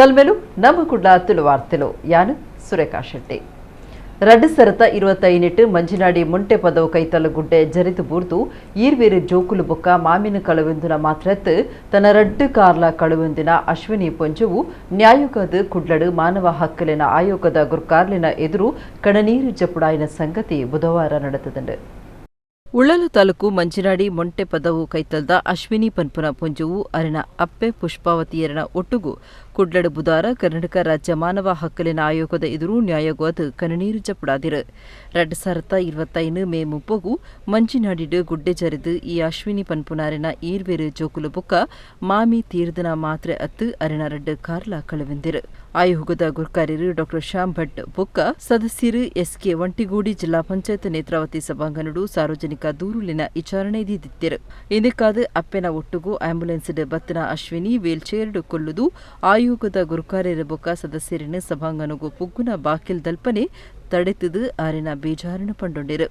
ಸಲ್ಮೆಲು ನಮ್ಮ ಕುಡ್ಲ ತುಳುವಾರ್ತೆಲು. ಯಾನು ಸುರೇಖಾ ಶೆಟ್ಟಿ. 2025 ಮಂಜಿನಾಡಿ ಮುಂಟೆ ಪದವು ಕೈತಲ ಗುಡ್ಡೆ ಜರಿದು ಬೂರ್ದು ಈರ್ವೇರು ಜೋಕುಲು ಬೊಕ್ಕ ಮಾಮಿನ ಕಳುವೆಂದುನ ಮಾತ್ರತ್ ತನ್ನ ರಡ್ಡು ಕಾರ್ಲ ಕಳುವೆಂದಿನ ಅಶ್ವಿನಿ ಪೊಂಜುವು ನ್ಯಾಯೋಗದ ಕುಡ್ಲಡು ಮಾನವ ಹಕ್ಕುಲಿನ ಆಯೋಗದ ಗುರ್ಕಾರ್ಲಿನ ಎದುರು ಕಣನೀರು ಜಪುಡಾಯಿನ ಸಂಗತಿ ಬುಧವಾರ ನಡೆತದಂಡು. ಉಳ್ಳಲು ತಾಲೂಕು ಮಂಜಿನಾಡಿ ಮೊಂಟೆ ಪದವು ಕೈತಲ್ದ ಅಶ್ವಿನಿ ಪನ್ಪುನ ಪೊಂಜುವು ಅರಿನ ಅಪ್ಪೆ ಪುಷ್ಪಾವತಿಯರನ ಒಟ್ಟುಗು ಕುಡ್ಲಡು ಬುಧಾರ ಕರ್ನಾಟಕ ರಾಜ್ಯ ಮಾನವ ಹಕ್ಕುಲಿನ ಆಯೋಗದ ಎದುರು ನ್ಯಾಯೋಗದ ಕಣ್ಣೀರು ಜಪುಡಾದಿರು. 2025 ಮೇ 30 ಮಂಜಿನಾಡಿಡು ಗುಡ್ಡೆ ಜರಿದು ಈ ಅಶ್ವಿನಿ ಪನ್ಪುನಾರಿನ ಈರ್ವೇರು ಜೋಕುಲು ಬೊಕ್ಕ ಮಾಮಿ ತೀರ್ದನ ಮಾತ್ರೆ ಅತ್ತು ಅರಿನ ರಡ್ಡು ಕಾರ್ಲ ಕಳುವೆಂದಿರು. ಆಯೋಗದ ಗುರ್ಕಾರ್ಯರು ಡಾಕ್ಟರ್ ಶ್ಯಾಮ್ ಭಟ್ ಬೊಕ್ಕ ಸದಸ್ಯರು ಎಸ್ಕೆ ವಂಟಿಗೂಡಿ ಜಿಲ್ಲಾ ಪಂಚಾಯತ್ ನೇತ್ರಾವತಿ ಸಭಾಂಗಣಡು ಸಾರ್ವಜನಿಕ ದೂರುಲಿನ ವಿಚಾರಣೆ ದಿತ್ತಿರು. ಇದಕ್ಕಾದ ಅಪ್ಪೆನ ಒಟ್ಟುಗು ಆಂಬ್ಯುಲೆನ್ಸ್ ಬತ್ತಿನ ಅಶ್ವಿನಿ ವೀಲ್ ಚೇರ್ಡ್ ಕೊಲ್ಲುದು ಆಯೋಗದ ಗುರುಕಾರ್ಯರ ಬೊಕ್ಕ ಸದಸ್ಯರಿನ ಸಭಾಂಗಣಗು ಪುಗ್ಗುನ ಬಾಕಿಲ್ ದಲ್ಪನೆ ತಡೆತದು ಆರಿನ ಬೇಜಾರಣ ಪಂಡೊಂಡಿರು.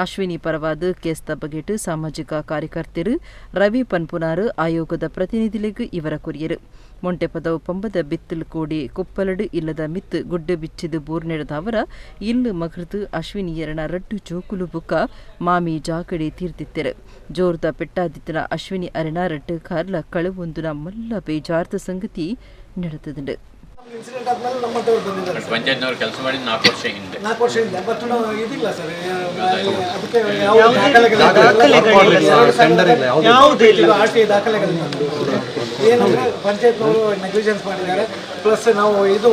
ಅಶ್ವಿನಿ ಪರವಾದ ಕೇಸ್ದ ಬಗೆಟ್ ಸಾಮಾಜಿಕ ಕಾರ್ಯಕರ್ತರು ರವಿ ಪನ್ಪುನಾರು ಆಯೋಗದ ಪ್ರತಿನಿಧಿಲಿಗೂ ಇವರ ಕೊರಿಯರು. ಮೊಂಟೆ ಪದವು ಪಂಬದ ಬಿತ್ತಲು ಕೋಡಿ ಕುಪ್ಪಲಡು ಇಲ್ಲದ ಮಿತ್ತು ಗುಡ್ಡೆ ಬಿಚ್ಚಿದು ಬೋರ್ನೆಡದವರ ಇಲ್ಲು ಮಕೃತು ಅಶ್ವಿನಿಯರನ ರಡ್ಡು ಜೋಕುಲು ಬುಕ್ಕ ಮಾಮಿ ಜಾಕಡಿ ತೀರ್ತಿತ್ತೆರು. ಜೋರ್ದ ಪೆಟ್ಟಾದಿತ್ತಿನ ಅಶ್ವಿನಿ ಅರಿನ ರಡ್ಡು ಕಾರ್ಲ ಕಳುವೊಂದುನ ಮಲ್ಲ ಬೇಜಾರ್ದ ಸಂಗತಿ ನಡೆತದುಂಡು. ಇನ್ಸಿಡೆಂಟ್ ಆದ್ಮೇಲೆ ನಮ್ಮ ಹತ್ರ ಬಂದಿದ್ದಾರೆ. ಪಂಚಾಯತ್ನವ್ರು ಕೆಲಸ ಮಾಡಿ 4 ವರ್ಷ ಹಿಂದೆ. 4 ವರ್ಷ ಹಿಂದೆ, ಬಟ್ ಇದಿಲ್ಲ ಸರ್, ಅದಕ್ಕೆ ಯಾವ ದಾಖಲೆಗಳಿಲ್ಲ, ಆರ್ ಟಿ ದಾಖಲೆಗಳಿಲ್ಲ. ಏನಂದ್ರೆ ಪಂಚಾಯತ್ನವರು ನೆಗ್ಲಿಜೆನ್ಸ್ ಮಾಡಿದ್ದಾರೆ. ಪ್ಲಸ್ ನಾವು ಇದು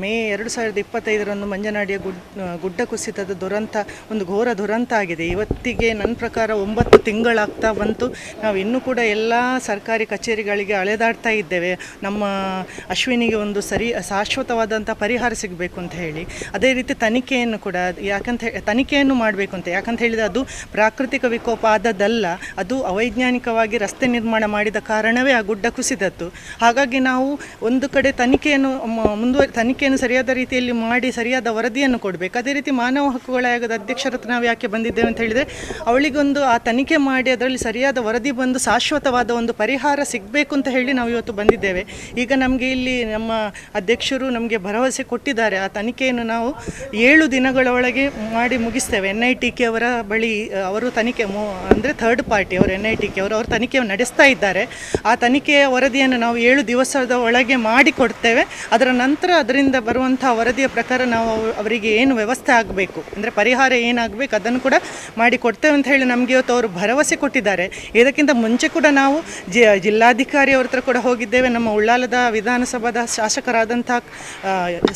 ಮೇ 2025ರಂದು ಮಂಜನಾಡಿಯ ಗುಡ್ಡ ಕುಸಿತದ ದುರಂತ ಒಂದು ಘೋರ ದುರಂತ ಆಗಿದೆ. ಇವತ್ತಿಗೆ ನನ್ನ ಪ್ರಕಾರ 9 ತಿಂಗಳಾಗ್ತಾ ಬಂತು. ನಾವು ಇನ್ನೂ ಕೂಡ ಎಲ್ಲ ಸರ್ಕಾರಿ ಕಚೇರಿಗಳಿಗೆ ಅಲೆದಾಡ್ತಾ ಇದ್ದೇವೆ. ನಮ್ಮ ಅಶ್ವಿನಿಗೆ ಒಂದು ಸರಿ ಶಾಶ್ವತವಾದಂಥ ಪರಿಹಾರ ಸಿಗಬೇಕು ಅಂತ ಹೇಳಿ, ಅದೇ ರೀತಿ ತನಿಖೆಯನ್ನು ಕೂಡ ತನಿಖೆಯನ್ನು ಮಾಡಬೇಕು ಅಂತ. ಯಾಕಂತ ಹೇಳಿದರೆ ಅದು ಪ್ರಾಕೃತಿಕ ವಿಕೋಪ ಆದದ್ದಲ್ಲ, ಅದು ಅವೈಜ್ಞಾನಿಕವಾಗಿ ರಸ್ತೆ ನಿರ್ಮಾಣ ಮಾಡಿದ ಕಾರಣವೇ ಆ ಗುಡ್ಡ ಕುಸಿದದ್ದು. ಹಾಗಾಗಿ ನಾವು ಒಂದು ಕಡೆ ತನಿಖೆಯನ್ನು ತನಿಖೆಯನ್ನು ಸರಿಯಾದ ರೀತಿಯಲ್ಲಿ ಮಾಡಿ ಸರಿಯಾದ ವರದಿಯನ್ನು ಕೊಡಬೇಕು. ಅದೇ ರೀತಿ ಮಾನವ ಹಕ್ಕುಗಳ ಆಯೋಗದ ಅಧ್ಯಕ್ಷರ ಹತ್ರ ನಾವು ಯಾಕೆ ಬಂದಿದ್ದೇವೆ ಅಂತ ಹೇಳಿದರೆ, ಅವಳಿಗೊಂದು ಆ ತನಿಖೆ ಮಾಡಿ ಅದರಲ್ಲಿ ಸರಿಯಾದ ವರದಿ ಬಂದು ಶಾಶ್ವತವಾದ ಒಂದು ಪರಿಹಾರ ಸಿಗಬೇಕು ಅಂತ ಹೇಳಿ ನಾವು ಇವತ್ತು ಬಂದಿದ್ದೇವೆ. ಈಗ ನಮಗೆ ಇಲ್ಲಿ ನಮ್ಮ ಅಧ್ಯಕ್ಷರು ನಮಗೆ ಭರವಸೆ ಕೊಟ್ಟಿದ್ದಾರೆ. ಆ ತನಿಖೆಯನ್ನು ನಾವು 7 ದಿನಗಳ ಒಳಗೆ ಮಾಡಿ ಮುಗಿಸ್ತೇವೆ. NITK ಅವರ ಬಳಿ ಅವರು ತನಿಖೆ ಅಂದರೆ ಥರ್ಡ್ ಪಾರ್ಟಿ ಅವರು NITK ಅವರು ತನಿಖೆಯನ್ನು ನಡೆಸ್ತಾ ಇದ್ದಾರೆ. ಆ ತನಿಖೆಯ ವರದಿಯನ್ನು ನಾವು 7 ದಿವಸದ ಒಳಗೆ ಮಾಡಿ ಕೊಡ್ತೇವೆ. ಅದರ ನಂತರ ಅದರಿಂದ ಬರುವಂಥ ವರದಿಯ ಪ್ರಕಾರ ನಾವು ಅವರಿಗೆ ಏನು ವ್ಯವಸ್ಥೆ ಆಗಬೇಕು, ಅಂದರೆ ಪರಿಹಾರ ಏನಾಗಬೇಕು ಅದನ್ನು ಕೂಡ ಮಾಡಿ ಕೊಡ್ತೇವೆ ಅಂತ ಹೇಳಿ ನಮಗೆ ಇವತ್ತು ಅವರು ಭರವಸೆ ಕೊಟ್ಟಿದ್ದಾರೆ. ಇದಕ್ಕಿಂತ ಮುಂಚೆ ಕೂಡ ನಾವು ಜಿಲ್ಲಾಧಿಕಾರಿ ಅವ್ರ ಹತ್ರ ಕೂಡ ಹೋಗಿದ್ದೇವೆ. ನಮ್ಮ ಉಳ್ಳಾಲದ ವಿಧಾನಸಭಾದ ಶಾಸಕರಾದಂಥ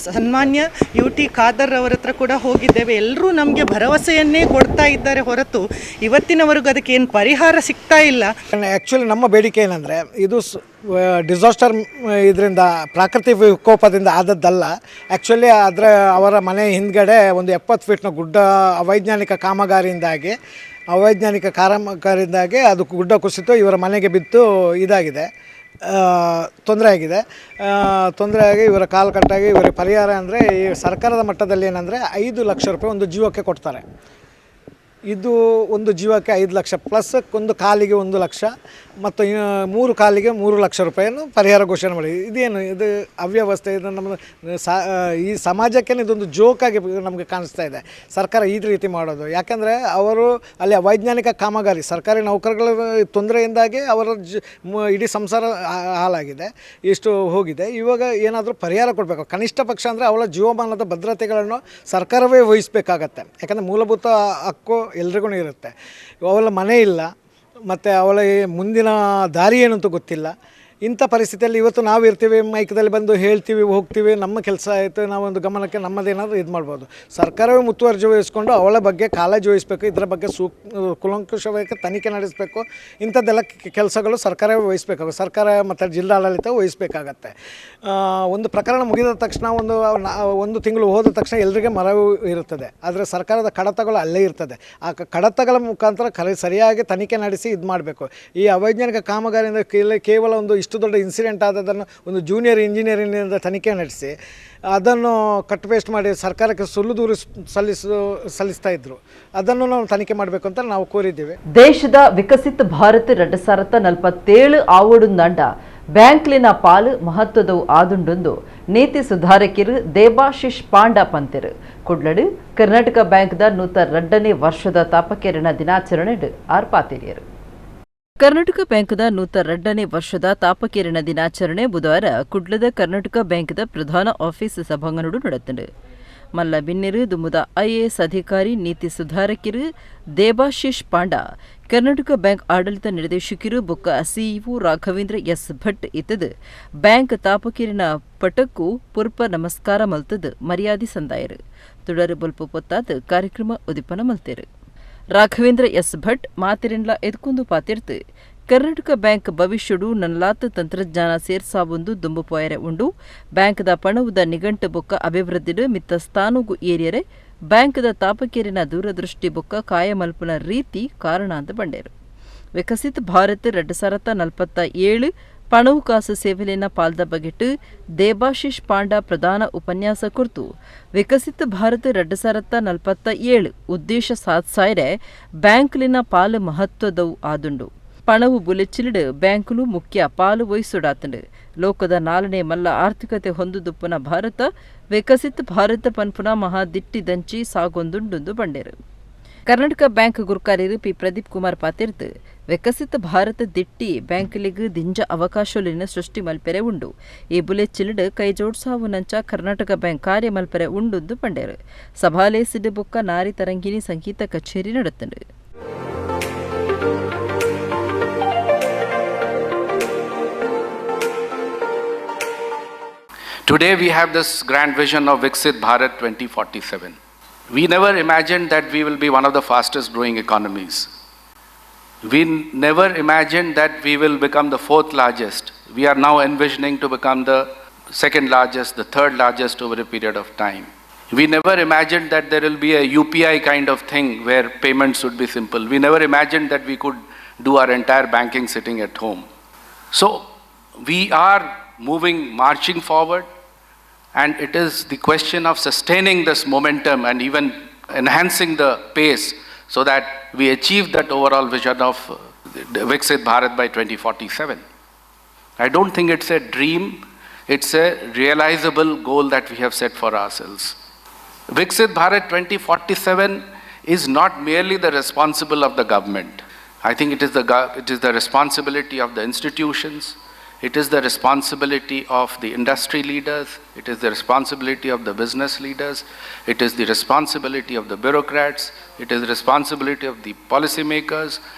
ಸನ್ಮಾನ್ಯ UT Khader ಅವರ ಹತ್ರ ಕೂಡ ಹೋಗಿದ್ದೇವೆ. ಎಲ್ಲರೂ ನಮಗೆ ಭರವಸೆಯನ್ನೇ ಕೊಡ್ತಾ ಇದ್ದಾರೆ ಹೊರತು ಇವತ್ತಿನವರೆಗೂ ಅದಕ್ಕೆ ಏನು ಪರಿಹಾರ ಸಿಗ್ತಾ ಇಲ್ಲ. ಆ್ಯಕ್ಚುಲಿ ನಮ್ಮ ಬೇಡಿಕೆ ಏನಂದರೆ, ಇದು ಡಿಸಾಸ್ಟರ್ ಇದರಿಂದ ಪ್ರಾಕೃತಿಕ ವಿಕೋಪದಿಂದ ಆದದ್ದಲ್ಲ. ಆ್ಯಕ್ಚುಲಿ ಅದರ ಅವರ ಮನೆ ಹಿಂದ್ಗಡೆ ಒಂದು 70 ಫೀಟ್ನ ಗುಡ್ಡ ಅವೈಜ್ಞಾನಿಕ ಕಾಮಗಾರಿಯಿಂದಾಗಿ ಅದು ಗುಡ್ಡ ಕುಸಿತು, ಇವರ ಮನೆಗೆ ಬಿತ್ತು, ಇದಾಗಿದೆ, ತೊಂದರೆ ಆಗಿದೆ. ತೊಂದರೆ ಆಗಿ ಇವರ ಕಾಲು ಕಟ್ಟಾಗಿ ಇವರ ಪರಿಹಾರ ಅಂದರೆ ಈ ಸರ್ಕಾರದ ಮಟ್ಟದಲ್ಲಿ ಏನಂದರೆ 5 ಲಕ್ಷ ರೂಪಾಯಿ ಒಂದು ಜೀವಕ್ಕೆ ಕೊಡ್ತಾರೆ. ಇದು ಒಂದು ಜೀವಕ್ಕೆ 5 ಲಕ್ಷ ಪ್ಲಸ್ ಒಂದು ಕಾಲಿಗೆ 1 ಲಕ್ಷ ಮತ್ತು 3 ಕಾಲಿಗೆ 3 ಲಕ್ಷ ರೂಪಾಯಿಯನ್ನು ಪರಿಹಾರ ಘೋಷಣೆ ಮಾಡಿ. ಇದೇನು ಇದು ಅವ್ಯವಸ್ಥೆ? ಇದು ನಮ್ಮ ಈ ಸಮಾಜಕ್ಕೆ ಇದೊಂದು ಜೋಕಾಗಿ ನಮಗೆ ಕಾಣಿಸ್ತಾ ಇದೆ ಸರ್ಕಾರ ಈ ರೀತಿ ಮಾಡೋದು. ಯಾಕೆಂದರೆ ಅವರು ಅಲ್ಲಿ ಅವೈಜ್ಞಾನಿಕ ಕಾಮಗಾರಿ, ಸರ್ಕಾರಿ ನೌಕರಗಳ ತೊಂದರೆಯಿಂದಾಗಿ ಅವರ ಇಡೀ ಸಂಸಾರ ಹಾಳಾಗಿದೆ, ಇಷ್ಟು ಹೋಗಿದೆ. ಇವಾಗ ಏನಾದರೂ ಪರಿಹಾರ ಕೊಡಬೇಕು. ಕನಿಷ್ಠ ಪಕ್ಷ ಅಂದರೆ ಅವಳ ಜೀವಮಾನದ ಭದ್ರತೆಗಳನ್ನು ಸರ್ಕಾರವೇ ವಹಿಸಬೇಕಾಗತ್ತೆ. ಯಾಕಂದರೆ ಮೂಲಭೂತ ಹಕ್ಕು ಎಲ್ರಿಗೂ ಇರುತ್ತೆ. ಅವಳ ಮನೆ ಇಲ್ಲ, ಮತ್ತು ಅವಳ ಮುಂದಿನ ದಾರಿ ಏನು ಅಂತ ಗೊತ್ತಿಲ್ಲ. ಇಂಥ ಪರಿಸ್ಥಿತಿಯಲ್ಲಿ ಇವತ್ತು ನಾವು ಇರ್ತೀವಿ, ಮೈಕದಲ್ಲಿ ಬಂದು ಹೇಳ್ತೀವಿ, ಹೋಗ್ತೀವಿ, ನಮ್ಮ ಕೆಲಸ ಆಯಿತು, ನಾವೊಂದು ಗಮನಕ್ಕೆ ನಮ್ಮದೇನಾದರೂ ಇದು ಮಾಡ್ಬೋದು. ಸರ್ಕಾರವೇ ಮುತುವರ್ಜಿ ವಹಿಸ್ಕೊಂಡು ಅವಳ ಬಗ್ಗೆ ಕಾಳಜಿ ವಹಿಸಬೇಕು, ಇದರ ಬಗ್ಗೆ ಕೂಲಂಕುಷವಾಗಿ ತನಿಖೆ ನಡೆಸಬೇಕು. ಇಂಥದ್ದೆಲ್ಲ ಕೆಲಸಗಳು ಸರ್ಕಾರವೇ ವಹಿಸಬೇಕಾಗುತ್ತೆ, ಸರ್ಕಾರ ಮತ್ತು ಜಿಲ್ಲಾಡಳಿತ ವಹಿಸಬೇಕಾಗತ್ತೆ. ಒಂದು ಪ್ರಕರಣ ಮುಗಿದ ತಕ್ಷಣ ಒಂದು ತಿಂಗಳು ಹೋದ ತಕ್ಷಣ ಎಲ್ರಿಗೆ ಮರವು ಇರುತ್ತದೆ, ಆದರೆ ಸರ್ಕಾರದ ಕಡತಗಳು ಅಲ್ಲೇ ಇರ್ತದೆ. ಆ ಕಡತಗಳ ಮುಖಾಂತರ ಸರಿಯಾಗಿ ತನಿಖೆ ನಡೆಸಿ ಇದು ಮಾಡಬೇಕು. ಈ ಅವೈಜ್ಞಾನಿಕ ಕಾಮಗಾರಿಯಿಂದ ಕೇವಲ ಒಂದು ಇಷ್ಟು ದೊಡ್ಡ ಇನ್ಸಿಡೆಂಟ್ ಆದದನ್ನು ಒಂದು ಜೂನಿಯರ್ ಇಂಜಿನಿಯರಿಂಗ್ನಿಂದ ತನಿಖೆ ನಡೆಸಿ ಅದನ್ನು ಕಟ್ ಪೇಸ್ಟ್ ಮಾಡಿ ಸರ್ಕಾರಕ್ಕೆ ಸುಳ್ಳು ದೂರು ಸಲ್ಲಿಸ್ತಾ ಇದ್ದರು. ಅದನ್ನು ನಾವು ತನಿಖೆ ಮಾಡಬೇಕು ಅಂತ ನಾವು ಕೋರಿದ್ದೀವಿ. ದೇಶದ ವಿಕಸಿತ ಭಾರತ 2047 ಆವಡುಂದಂಡ ಬ್ಯಾಂಕ್ಲಿನ ಪಾಲು ಮಹತ್ವದವು ಆದುಂಡೊಂದು ನೀತಿ ಸುಧಾರಕಿರು ದೇಬಾಶಿಶ್ ಪಾಂಡ ಪಂತೆರು ಕುಡ್ಲಡು ಕರ್ನಾಟಕ ಬ್ಯಾಂಕ್ದ 102ನೇ ವರ್ಷದ ತಾಪಕೇರಣ ದಿನಾಚರಣೆ ಆರ್ಪಾತಿರಿಯರು. ಕರ್ನಾಟಕ ಬ್ಯಾಂಕ್ದ 102ನೇ ವರ್ಷದ ತಾಪಕೇರಣ ದಿನಾಚರಣೆ ಬುಧವಾರ ಕುಡ್ಲದ ಕರ್ನಾಟಕ ಬ್ಯಾಂಕ್ದ ಪ್ರಧಾನ ಆಫೀಸ್ ಸಭಾಂಗಣಡು ನಡೆತಂಡು. ಮಲ್ಲ ಬಿನ್ನಿರು ದುಮುದ ಐಎಎಸ್ ಅಧಿಕಾರಿ ನೀತಿ ಸುಧಾರಕಿರು ದೇಬಾಶಿಶ್ ಪಾಂಡ, ಕರ್ನಾಟಕ ಬ್ಯಾಂಕ್ ಆಡಳಿತ ನಿರ್ದೇಶಕರು ಬೊಕ್ಕ ಸಿಇಒ ರಾಘವೇಂದ್ರ ಎಸ್ ಭಟ್ ಇತ್ತದು ಬ್ಯಾಂಕ್ ತಾಪಕೀರಿನ ಪಟಕ್ಕೂ ಪುರ್ಪ ನಮಸ್ಕಾರ ಮಲ್ತದು ಮರ್ಯಾದೆ ಸಂದಾಯರು. ತುಡರು ಬೊಲ್ಪು ಪೊತ್ತಾದ ಕಾರ್ಯಕ್ರಮ ಉದಿಪನ ಮಲ್ತೇರು. ರಾಘವೇಂದ್ರ ಎಸ್ ಭಟ್ ಮಾತಿರೆನ್ಲ ಎದ್ಕೊಂದು ಪಾತಿರ್ತು ಕರ್ನಾಟಕ ಬ್ಯಾಂಕ್ ಭವಿಷ್ಯಡು ನನ್ಲಾತ್ ತಂತ್ರಜ್ಞಾನ ಸೇರ್ಸಾವೊಂದು ದುಂಬು ಪೋಯರೆ ಉಂಡು. ಬ್ಯಾಂಕ್ದ ಪಣವುದ ನಿಘಂಟು ಬೊಕ್ಕ ಅಭಿವೃದ್ಧಿಡು ಮಿತ್ತ ಸ್ಥಾನಗು ಏರಿಯರೆ ಬ್ಯಾಂಕ್ದ ತಾಪಕೇರಿನ ದೂರದೃಷ್ಟಿ ಬೊಕ್ಕ ಕಾಯಮಲ್ಪುನ ರೀತಿ ಕಾರಣ ಅಂತ ಬಂಡೇರು. ವಿಕಸಿತ ಭಾರತ್ 2047 ಪಣವು ಕಾಸು ಸೇವೆಲಿನ ಪಾಲ್ದ ಬಗೆಟ್ ದೇಬಾಶಿಶ್ ಪಾಂಡ ಪ್ರಧಾನ ಉಪನ್ಯಾಸ ಕುರಿತು ವಿಕಸಿತ ಭಾರತ 2047 ಉದ್ದೇಶ ಸಾಧಿಸಾಯರೆ ಬ್ಯಾಂಕ್ಲಿನ ಪಾಲು ಮಹತ್ವದವು ಆದುಂಡು. ಪಣವು ಬುಲೆಚಿಲಿಡು ಬ್ಯಾಂಕುಲು ಮುಖ್ಯ ಪಾಲು ವಹಿಸುಡಾತಂಡು. ಲೋಕದ 4ನೇ ಮಲ್ಲ ಆರ್ಥಿಕತೆ ಹೊಂದುದುಪ್ಪುನ ಭಾರತ ವಿಕಸಿತ ಭಾರತ ಪನ್ಪುನ ಮಹಾದಿಟ್ಟಿದಂಚಿ ಸಾಗೊಂದುಂಡುಂದು ಬಂಡೇರು. ಕರ್ನಾಟಕ ಬ್ಯಾಂಕ್ ಗುರುಕಾರ್ಯರು ಪಿ ಪ್ರದೀಪ್ ಕುಮಾರ್ ಪಾತಿರ್ತು ವಿಕಸಿತ ಭಾರತ ದಿಟ್ಟಿ ಬ್ಯಾಂಕ್ಲಿಗ್ ದಿಂಜ ಅವಕಾಶಲಿನ ಸೃಷ್ಟಿ ಮಲ್ಪೆರೆ ಉಂಡು. ಈ ಬುಲೆಚಿಲಿಡು ಕೈ ಜೋಡ್ಸಾವುನಂಚ ಕರ್ನಾಟಕ ಬ್ಯಾಂಕ್ ಕಾರ್ಯ ಮಲ್ಪೆರೆ ಉಂಡುಂದು ಬಂಡೇರು. ಸಭಾಲೇಸಿಡು ಬೊಕ್ಕ ನಾರಿ ತರಂಗಿಣಿ ಸಂಗೀತ ಕಚೇರಿ ನಡೆತಂಡು. Today we have this grand vision of Viksit Bharat 2047. We never imagined that we will be one of the fastest growing economies. We never imagined that we will become the 4th largest. We are now envisioning to become the 2nd largest, the 3rd largest over a period of time. We never imagined that there will be a UPI kind of thing where payments would be simple. We never imagined that we could do our entire banking sitting at home. So we are moving, marching forward, and it is the question of sustaining this momentum and even enhancing the pace so that we achieve that overall vision of Viksit Bharat by 2047. I don't think it's a dream, it's a realizable goal that we have set for ourselves. Viksit Bharat 2047 is not merely the responsible of the government. I think it is the responsibility of the institutions, it is the responsibility of the industry leaders, it is the responsibility of the business leaders, it is the responsibility of the bureaucrats, it is the responsibility of the policymakers,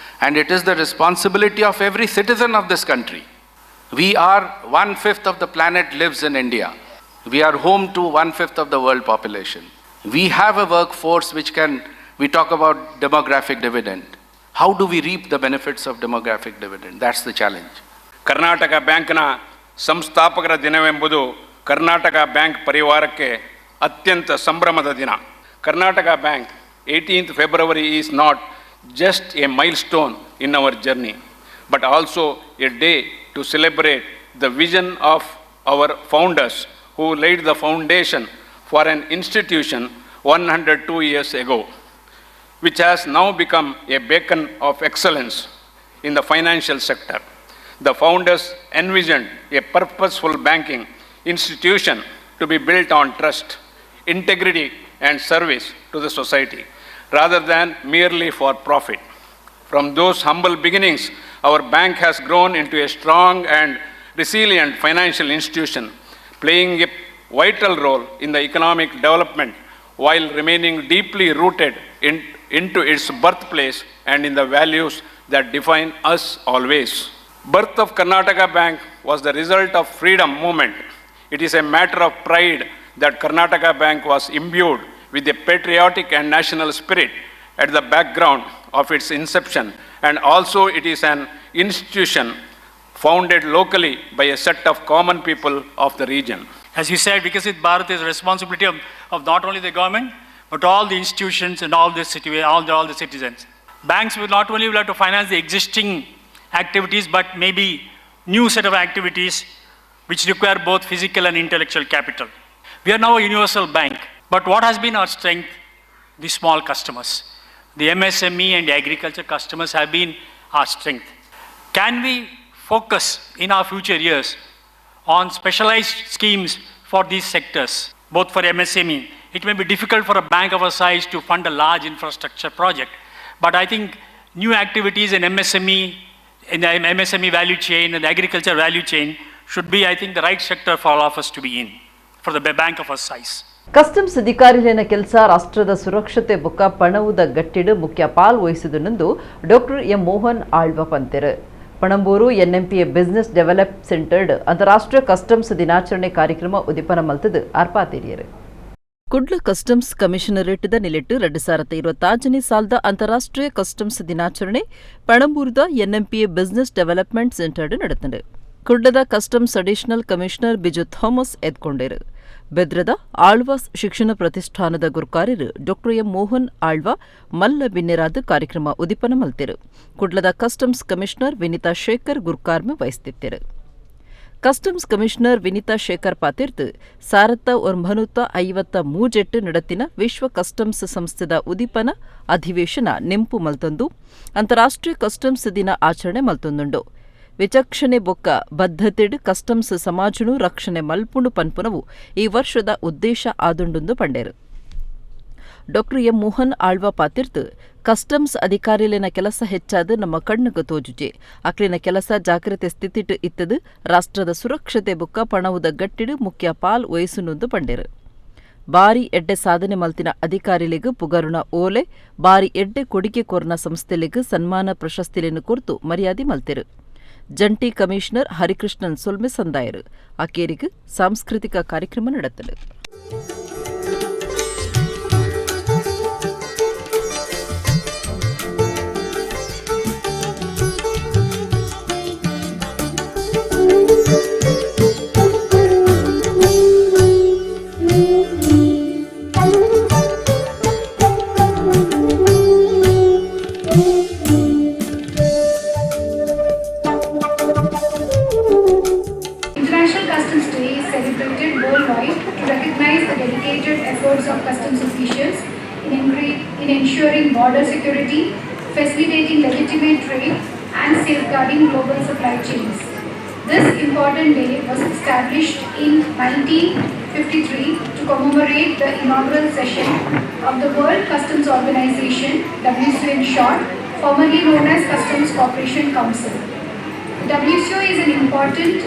and it is the responsibility of every citizen of this country. We are 1/5 of the planet lives in India. We are home to 1/5 of the world population. We have a workforce which can, we talk about demographic dividend. How do we reap the benefits of demographic dividend? That's the challenge. Karnataka ಬ್ಯಾಂಕ್ನ ಸಂಸ್ಥಾಪಕರ ದಿನವೆಂಬುದು Karnataka bank ಪರಿವಾರಕ್ಕೆ ಅತ್ಯಂತ ಸಂಭ್ರಮದ ದಿನ. Karnataka bank 18th February is not just a milestone in our journey, but also a day to celebrate the vision of our founders who laid the foundation for an institution 102 years ago, which has now become a beacon of excellence in the financial sector. The founders envisioned a purposeful banking institution to be built on trust, integrity, and service to the society, rather than merely for profit. From those humble beginnings, our bank has grown into a strong and resilient financial institution, playing a vital role in the economic development while remaining deeply rooted into its birthplace and in the values that define us always. Birth of Karnataka Bank was the result of freedom movement. It is a matter of pride that Karnataka Bank was imbued with a patriotic and national spirit at the background of its inception, and also it is an institution founded locally by a set of common people of the region. As you said, Viksit Bharat is a responsibility of not only the government, but all the institutions and all the citizens. Banks will not only have to finance the existing activities, but maybe new set of activities which require both physical and intellectual capital. We are now a universal bank, but what has been our strength? The small customers. The MSME and the agriculture customers have been our strength. Can we focus in our future years on specialized schemes for these sectors, both for MSME? It may be difficult for a bank of our size to fund a large infrastructure project, but I think new activities in MSME, in the MSME value chain and the agriculture value chain should be, I think, the right sector for all of us to be in, for the bank of our size. Customs ಅಧಿಕಾರಿಗಳ ಕೆಲಸ ರಾಷ್ಟ್ರದ ಸುರಕ್ಷತೆ ಬೊಕ್ಕ ಪಣವುದ ಗಟ್ಟಿಡು ಮುಖ್ಯ ಪಾಲ್ ವಹಿಸಿದನೆಂದು doctor M Mohan Alva ಪಂತೆರು. Panambur NMPA business develop centred ಅಂತಾರಾಷ್ಟ್ರೀಯ ಕಸ್ಟಮ್ಸ್ ದಿನಾಚರಣೆ ಕಾರ್ಯಕ್ರಮ ಉದ್ದೀಪನ ಮಲ್ತದು ಅರ್ಪಾತೇರಿಯರು. ಕುಡ್ಲ ಕಸ್ಟಮ್ಸ್ ಕಮಿಷನರೇಟ್ದ ನಿಲೆಟ್ಟು 2026ನೇ ಸಾಲದ ಅಂತಾರಾಷ್ಟ್ರೀಯ ಕಸ್ಟಮ್ಸ್ ದಿನಾಚರಣೆ ಪಣಂಬೂರದ ಎನ್ಎಂಪಿಎ business development centred ನಡೆತಂಡು. ಕುಡ್ಲದ customs additional commissioner Biju Thomas ಎದ್ಕೊಂಡರು. ಬೆದ್ರದ Alva's ಶಿಕ್ಷಣ ಪ್ರತಿಷ್ಠಾನದ ಗುರುಕಾರ್ಯರು ಡಾಕ್ಟರ್ ಎಂ ಮೋಹನ್ ಆಳ್ವ ಮಲ್ಲ ಬಿನ್ನೆರಾದ ಕಾರ್ಯಕ್ರಮ ಉದ್ದೀಪನ ಮಲ್ತೆರು. ಕುಡ್ಲದ ಕಸ್ಟಮ್ಸ್ ಕಮಿಷನರ್ ವಿನಿತಾ ಶೇಖರ್ ಗುರುಕಾರ್ಮೆ ವಹಿಸುತ್ತಿದ್ದರು. ಕಸ್ಟಮ್ಸ್ ಕಮಿಷನರ್ ವಿನಿತಾ ಶೇಖರ್ ಪಾತಿರ್ದು 1953 ನಡತಿನ ವಿಶ್ವ ಕಸ್ಟಮ್ಸ್ ಸಂಸ್ಥೆದ ಉದ್ದೀಪನ ಅಧಿವೇಶನ ನೆಂಪು ಮಲ್ತೊಂದು ಅಂತಾರಾಷ್ಟ್ರೀಯ ಕಸ್ಟಮ್ಸ್ ದಿನ ಆಚರಣೆ ಮಲ್ತೊಂದುಂಡು. ವಿಚಕ್ಷಣೆ ಬೊಕ್ಕ ಬದ್ಧತೆಡ್ ಕಸ್ಟಮ್ಸ್ ಸಮಾಜನು ರಕ್ಷಣೆ ಮಲ್ಪುಂಡು ಪನ್ಪುನವು ಈ ವರ್ಷದ ಉದ್ದೇಶ ಆದುಂಡುಂದು ಪಂಡೇರು. ಡಾಕ್ಟರ್ ಎಂ ಮೋಹನ್ ಆಳ್ವ ಪಾತಿರ್ದು ಕಸ್ಟಮ್ಸ್ ಅಧಿಕಾರಿಲಿನ ಕೆಲಸ ಹೆಚ್ಚಾದ ನಮ್ಮ ಕಣ್ಣುಗ ತೋಜುಜೆ. ಅಕ್ಲಿನ ಕೆಲಸ ಜಾಗ್ರತೆ ಸ್ಥಿತಿಟ್ ಇತ್ತದು ರಾಷ್ಟ್ರದ ಸುರಕ್ಷತೆ ಬೊಕ್ಕ ಪಣವುದ ಗಟ್ಟಿಡು ಮುಖ್ಯ ಪಾಲ್ ವಹಿಸುನುಂದು ಪಂಡೇರು. ಬಾರಿ ಎಡ್ಡೆ ಸಾಧನೆ ಮಲ್ತಿನ ಅಧಿಕಾರಿಲಿಗೂ ಪುಗರುಣ ಓಲೆ ಬಾರಿ ಎಡ್ಡೆ ಕೊಡಿಗೆ ಕೊರ್ನ ಸಂಸ್ಥೆಲಿಗೂ ಸನ್ಮಾನ ಪ್ರಶಸ್ತಿಲೆನು ಕೊರ್ತು ಮರ್ಯಾದೆ ಮಲ್ತಿರು. ಜಂಟಿ ಕಮಿಷನರ್ ಹರಿಕೃಷ್ಣನ್ ಸೊಲ್ಮೆ ಸಂದಾಯರು. ಅಕೇರಿಗೆ ಸಾಂಸ್ಕೃತಿಕ ಕಾರ್ಯಕ್ರಮ ನಡೆತಲು. Ensuring border security, facilitating legitimate trade, and safeguarding global supply chains. This important day was established in 1953 to commemorate the inaugural session of the World Customs Organization, WCO in short, formerly known as Customs Cooperation Council. The WCO is an important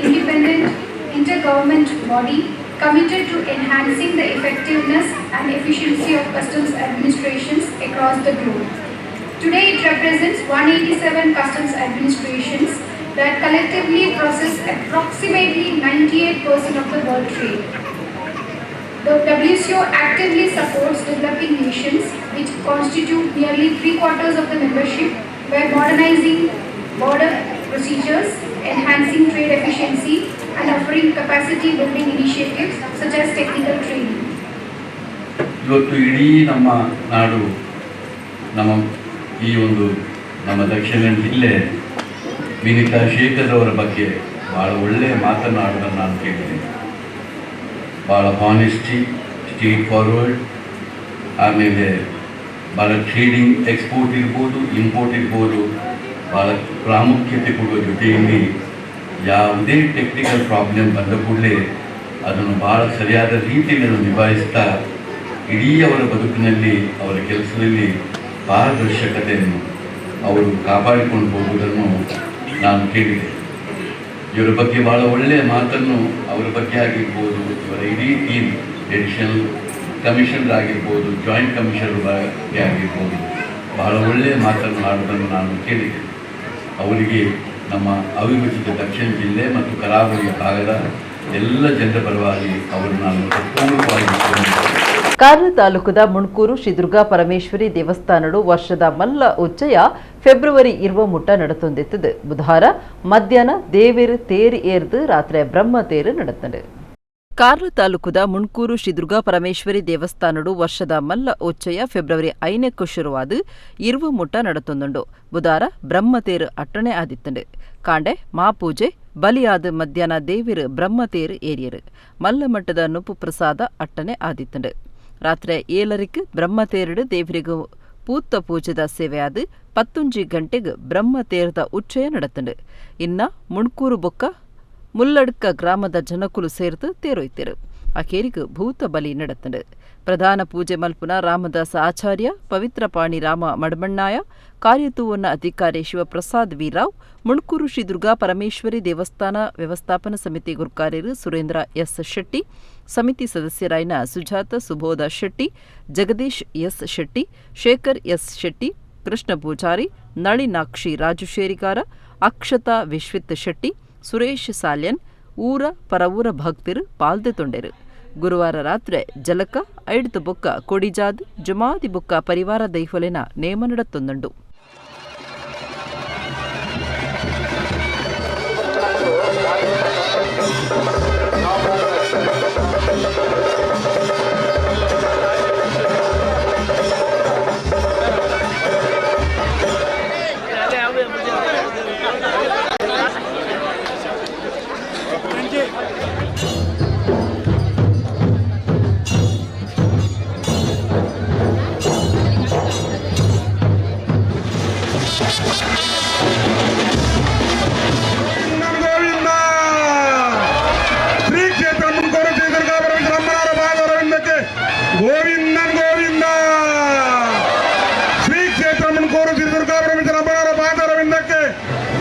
independent intergovernment body committed to enhancing the effectiveness and efficiency of customs administrations across the globe. Today it represents 187 customs administrations that collectively process approximately 98% of the world trade. The WCO actively supports developing nations, which constitute nearly 3/4 of the membership, by modernizing border procedures, enhancing trade efficiency, and offering capacity building initiatives such as technical training. ಇವತ್ತು ಇಡೀ ನಮ್ಮ ನಾಡು, ನಮ್ಮ ಈ ಒಂದು ನಮ್ಮ ದಕ್ಷಿಣ ಜಿಲ್ಲೆ ವಿನಿತಾ ಶೇಖರ್ ಅವರ ಬಗ್ಗೆ ಭಾಳ ಒಳ್ಳೆಯ ಮಾತನಾಡೋದನ್ನು ನಾನು ಕೇಳಿದ್ದೀನಿ. ಭಾಳ honesty, straight forward, ಆಮೇಲೆ ಭಾಳ ಟ್ರೇಡಿಂಗ್ ಎಕ್ಸ್ಪೋರ್ಟ್ ಇರ್ಬೋದು, ಇಂಪೋರ್ಟ್ ಇರ್ಬೋದು, ಭಾಳ ಪ್ರಾಮುಖ್ಯತೆ ಕೊಡುವ ಜೊತೆಯಲ್ಲಿ ಯಾವುದೇ ಟೆಕ್ನಿಕಲ್ ಪ್ರಾಬ್ಲಮ್ ಬಂದ ಕೂಡಲೇ ಅದನ್ನು ಭಾಳ ಸರಿಯಾದ ರೀತಿಯಲ್ಲಿ ಅದನ್ನು ನಿಭಾಯಿಸ್ತಾ ಇಡೀ ಅವರ ಬದುಕಿನಲ್ಲಿ, ಅವರ ಕೆಲಸದಲ್ಲಿ ಪಾರದರ್ಶಕತೆಯನ್ನು ಅವರು ಕಾಪಾಡಿಕೊಂಡು ಹೋಗುವುದನ್ನು ನಾನು ಕೇಳಿದೆ. ಇವರ ಬಗ್ಗೆ ಭಾಳ ಒಳ್ಳೆಯ ಮಾತನ್ನು ಅವರ ಬಗ್ಗೆ ಆಗಿರ್ಬೋದು, ಇವರ ಇಡೀ team, additional commissioner ಆಗಿರ್ಬೋದು, ಜಾಯಿಂಟ್ ಕಮಿಷನರ್ ಬಗ್ಗೆ ಆಗಿರ್ಬೋದು, ಬಹಳ ಒಳ್ಳೆಯ ಮಾತನ್ನು ಆಡುವುದನ್ನು ನಾನು ಕೇಳಿದೆ. ಅವರಿಗೆ ನಮ್ಮ ಅವಿಭಜಿತ ದಕ್ಷಿಣ ಜಿಲ್ಲೆ ಮತ್ತು ಕರಾವಳಿಯ ಭಾಗದ ಎಲ್ಲ ಜನರ ಪರವಾಗಿ ಅವರು ನಾನು ಪೂರ್ವವಾಗಿ ಕಾರ್ಲ ತಾಲೂಕದ ಮುಣ್ಕೂರು ಶ್ರೀ ದುರ್ಗಾ ಪರಮೇಶ್ವರಿ ದೇವಸ್ಥಾನಡು ವರ್ಷದ ಮಲ್ಲ ಉಚ್ಚಯ ಫೆಬ್ರವರಿ 20 ಮುಟ್ಟ ನಡೆತೊಂದಿತ್ತದು. ಬುಧವಾರ ಮಧ್ಯಾಹ್ನ ದೇವೇರು ತೇರು ಏರ್ದು ರಾತ್ರಿ ಬ್ರಹ್ಮ ತೇರು ನಡೆತಂಡು. ಕಾರ್ಲ ತಾಲೂಕದ ಮುಣ್ಕೂರು ಶ್ರೀ ದುರ್ಗಾ ಪರಮೇಶ್ವರಿ ದೇವಸ್ಥಾನಡು ವರ್ಷದ ಮಲ್ಲ ಉಚ್ಚಯ ಫೆಬ್ರವರಿ 5ಕ್ಕೂ ಶುರುವಾದ 20 ಮುಟ್ಟ ನಡೆತೊಂದುಂಡು. ಬುಧವಾರ ಬ್ರಹ್ಮತೇರು ಅಟ್ಟಣೆ ಆದಿತ್ತಂಡು. ಕಾಂಡೆ ಮಾಪೂಜೆ ಬಲಿಯಾದ ಮಧ್ಯಾಹ್ನ ದೇವಿರು ಬ್ರಹ್ಮತೇರು ಏರಿಯರು ಮಲ್ಲಮಟ್ಟದ ನುಪ್ಪು ಪ್ರಸಾದ ಅಟ್ಟನೆ ಆದಿತ್ತಂಡು. ರಾತ್ರಿ 7ಕ್ಕೆ ಬ್ರಹ್ಮತೇರುಡು ದೇವರಿಗೂ ಪೂತ್ತ ಪೂಜೆದ ಸೇವೆಯಾದ 11 ಗಂಟೆಗೆ ಬ್ರಹ್ಮತೇರದ ಉಚ್ಚಯ ನಡತಂಡು. ಇನ್ನ ಮುಣ್ಕೂರು ಬೊಕ್ಕ ಮುಲ್ಲಡ್ಕ ಗ್ರಾಮದ ಜನಕುಲು ಸೇರ್ದು ತೇರೊಯ್ತಿರು. ಅಕೇರಿಗೂ ಭೂತ ಬಲಿ ನಡತಂಡು. ಪ್ರಧಾನ ಪೂಜೆ ಮಲ್ಪುನ ರಾಮದಾಸ ಆಚಾರ್ಯ, ಪವಿತ್ರ ಪಾಣಿ ರಾಮ ಮಡಮಣ್ಣಾಯ, ಕಾರ್ಯತೂವನ್ನ ಅಧಿಕಾರಿ ಶಿವಪ್ರಸಾದ್ ವೀರಾವ್, ಮುಣ್ಕೂರು ಶ್ರೀ ದುರ್ಗಾ ಪರಮೇಶ್ವರಿ ದೇವಸ್ಥಾನ ವ್ಯವಸ್ಥಾಪನಾ ಸಮಿತಿ ಗುರ್ಕಾರ್ಯರು ಸುರೇಂದ್ರ ಎಸ್ ಶೆಟ್ಟಿ, ಸಮಿತಿ ಸದಸ್ಯರಾಯನ ಸುಜಾತ ಸುಬೋಧ ಶೆಟ್ಟಿ, ಜಗದೀಶ್ ಎಸ್ ಶೆಟ್ಟಿ, ಶೇಖರ್ ಎಸ್ ಶೆಟ್ಟಿ, ಕೃಷ್ಣ ಪೂಜಾರಿ, ನಳಿನಾಕ್ಷಿ ರಾಜು ಶೇರಿಗಾರ, ಅಕ್ಷತಾ ವಿಶ್ವಿತ್ ಶೆಟ್ಟಿ, ಸುರೇಶ್ ಸಾಲ್ಯನ್, ಊರ ಪರವೂರ ಭಕ್ತರು ಪಾಲ್ದೆ ತೊಂಡೆರು. ಗುರುವಾರ ರಾತ್ರಿ ಜಲಕ ಐಡ್ತು ಬೊಕ್ಕ ಕೊಡಿಜಾದ್ ಜುಮಾದಿ ಬೊಕ್ಕ ಪರಿವಾರ ದೈಹೊಲೆನ ನೇಮ ನಡತ್ತೊಂದುಂಡು.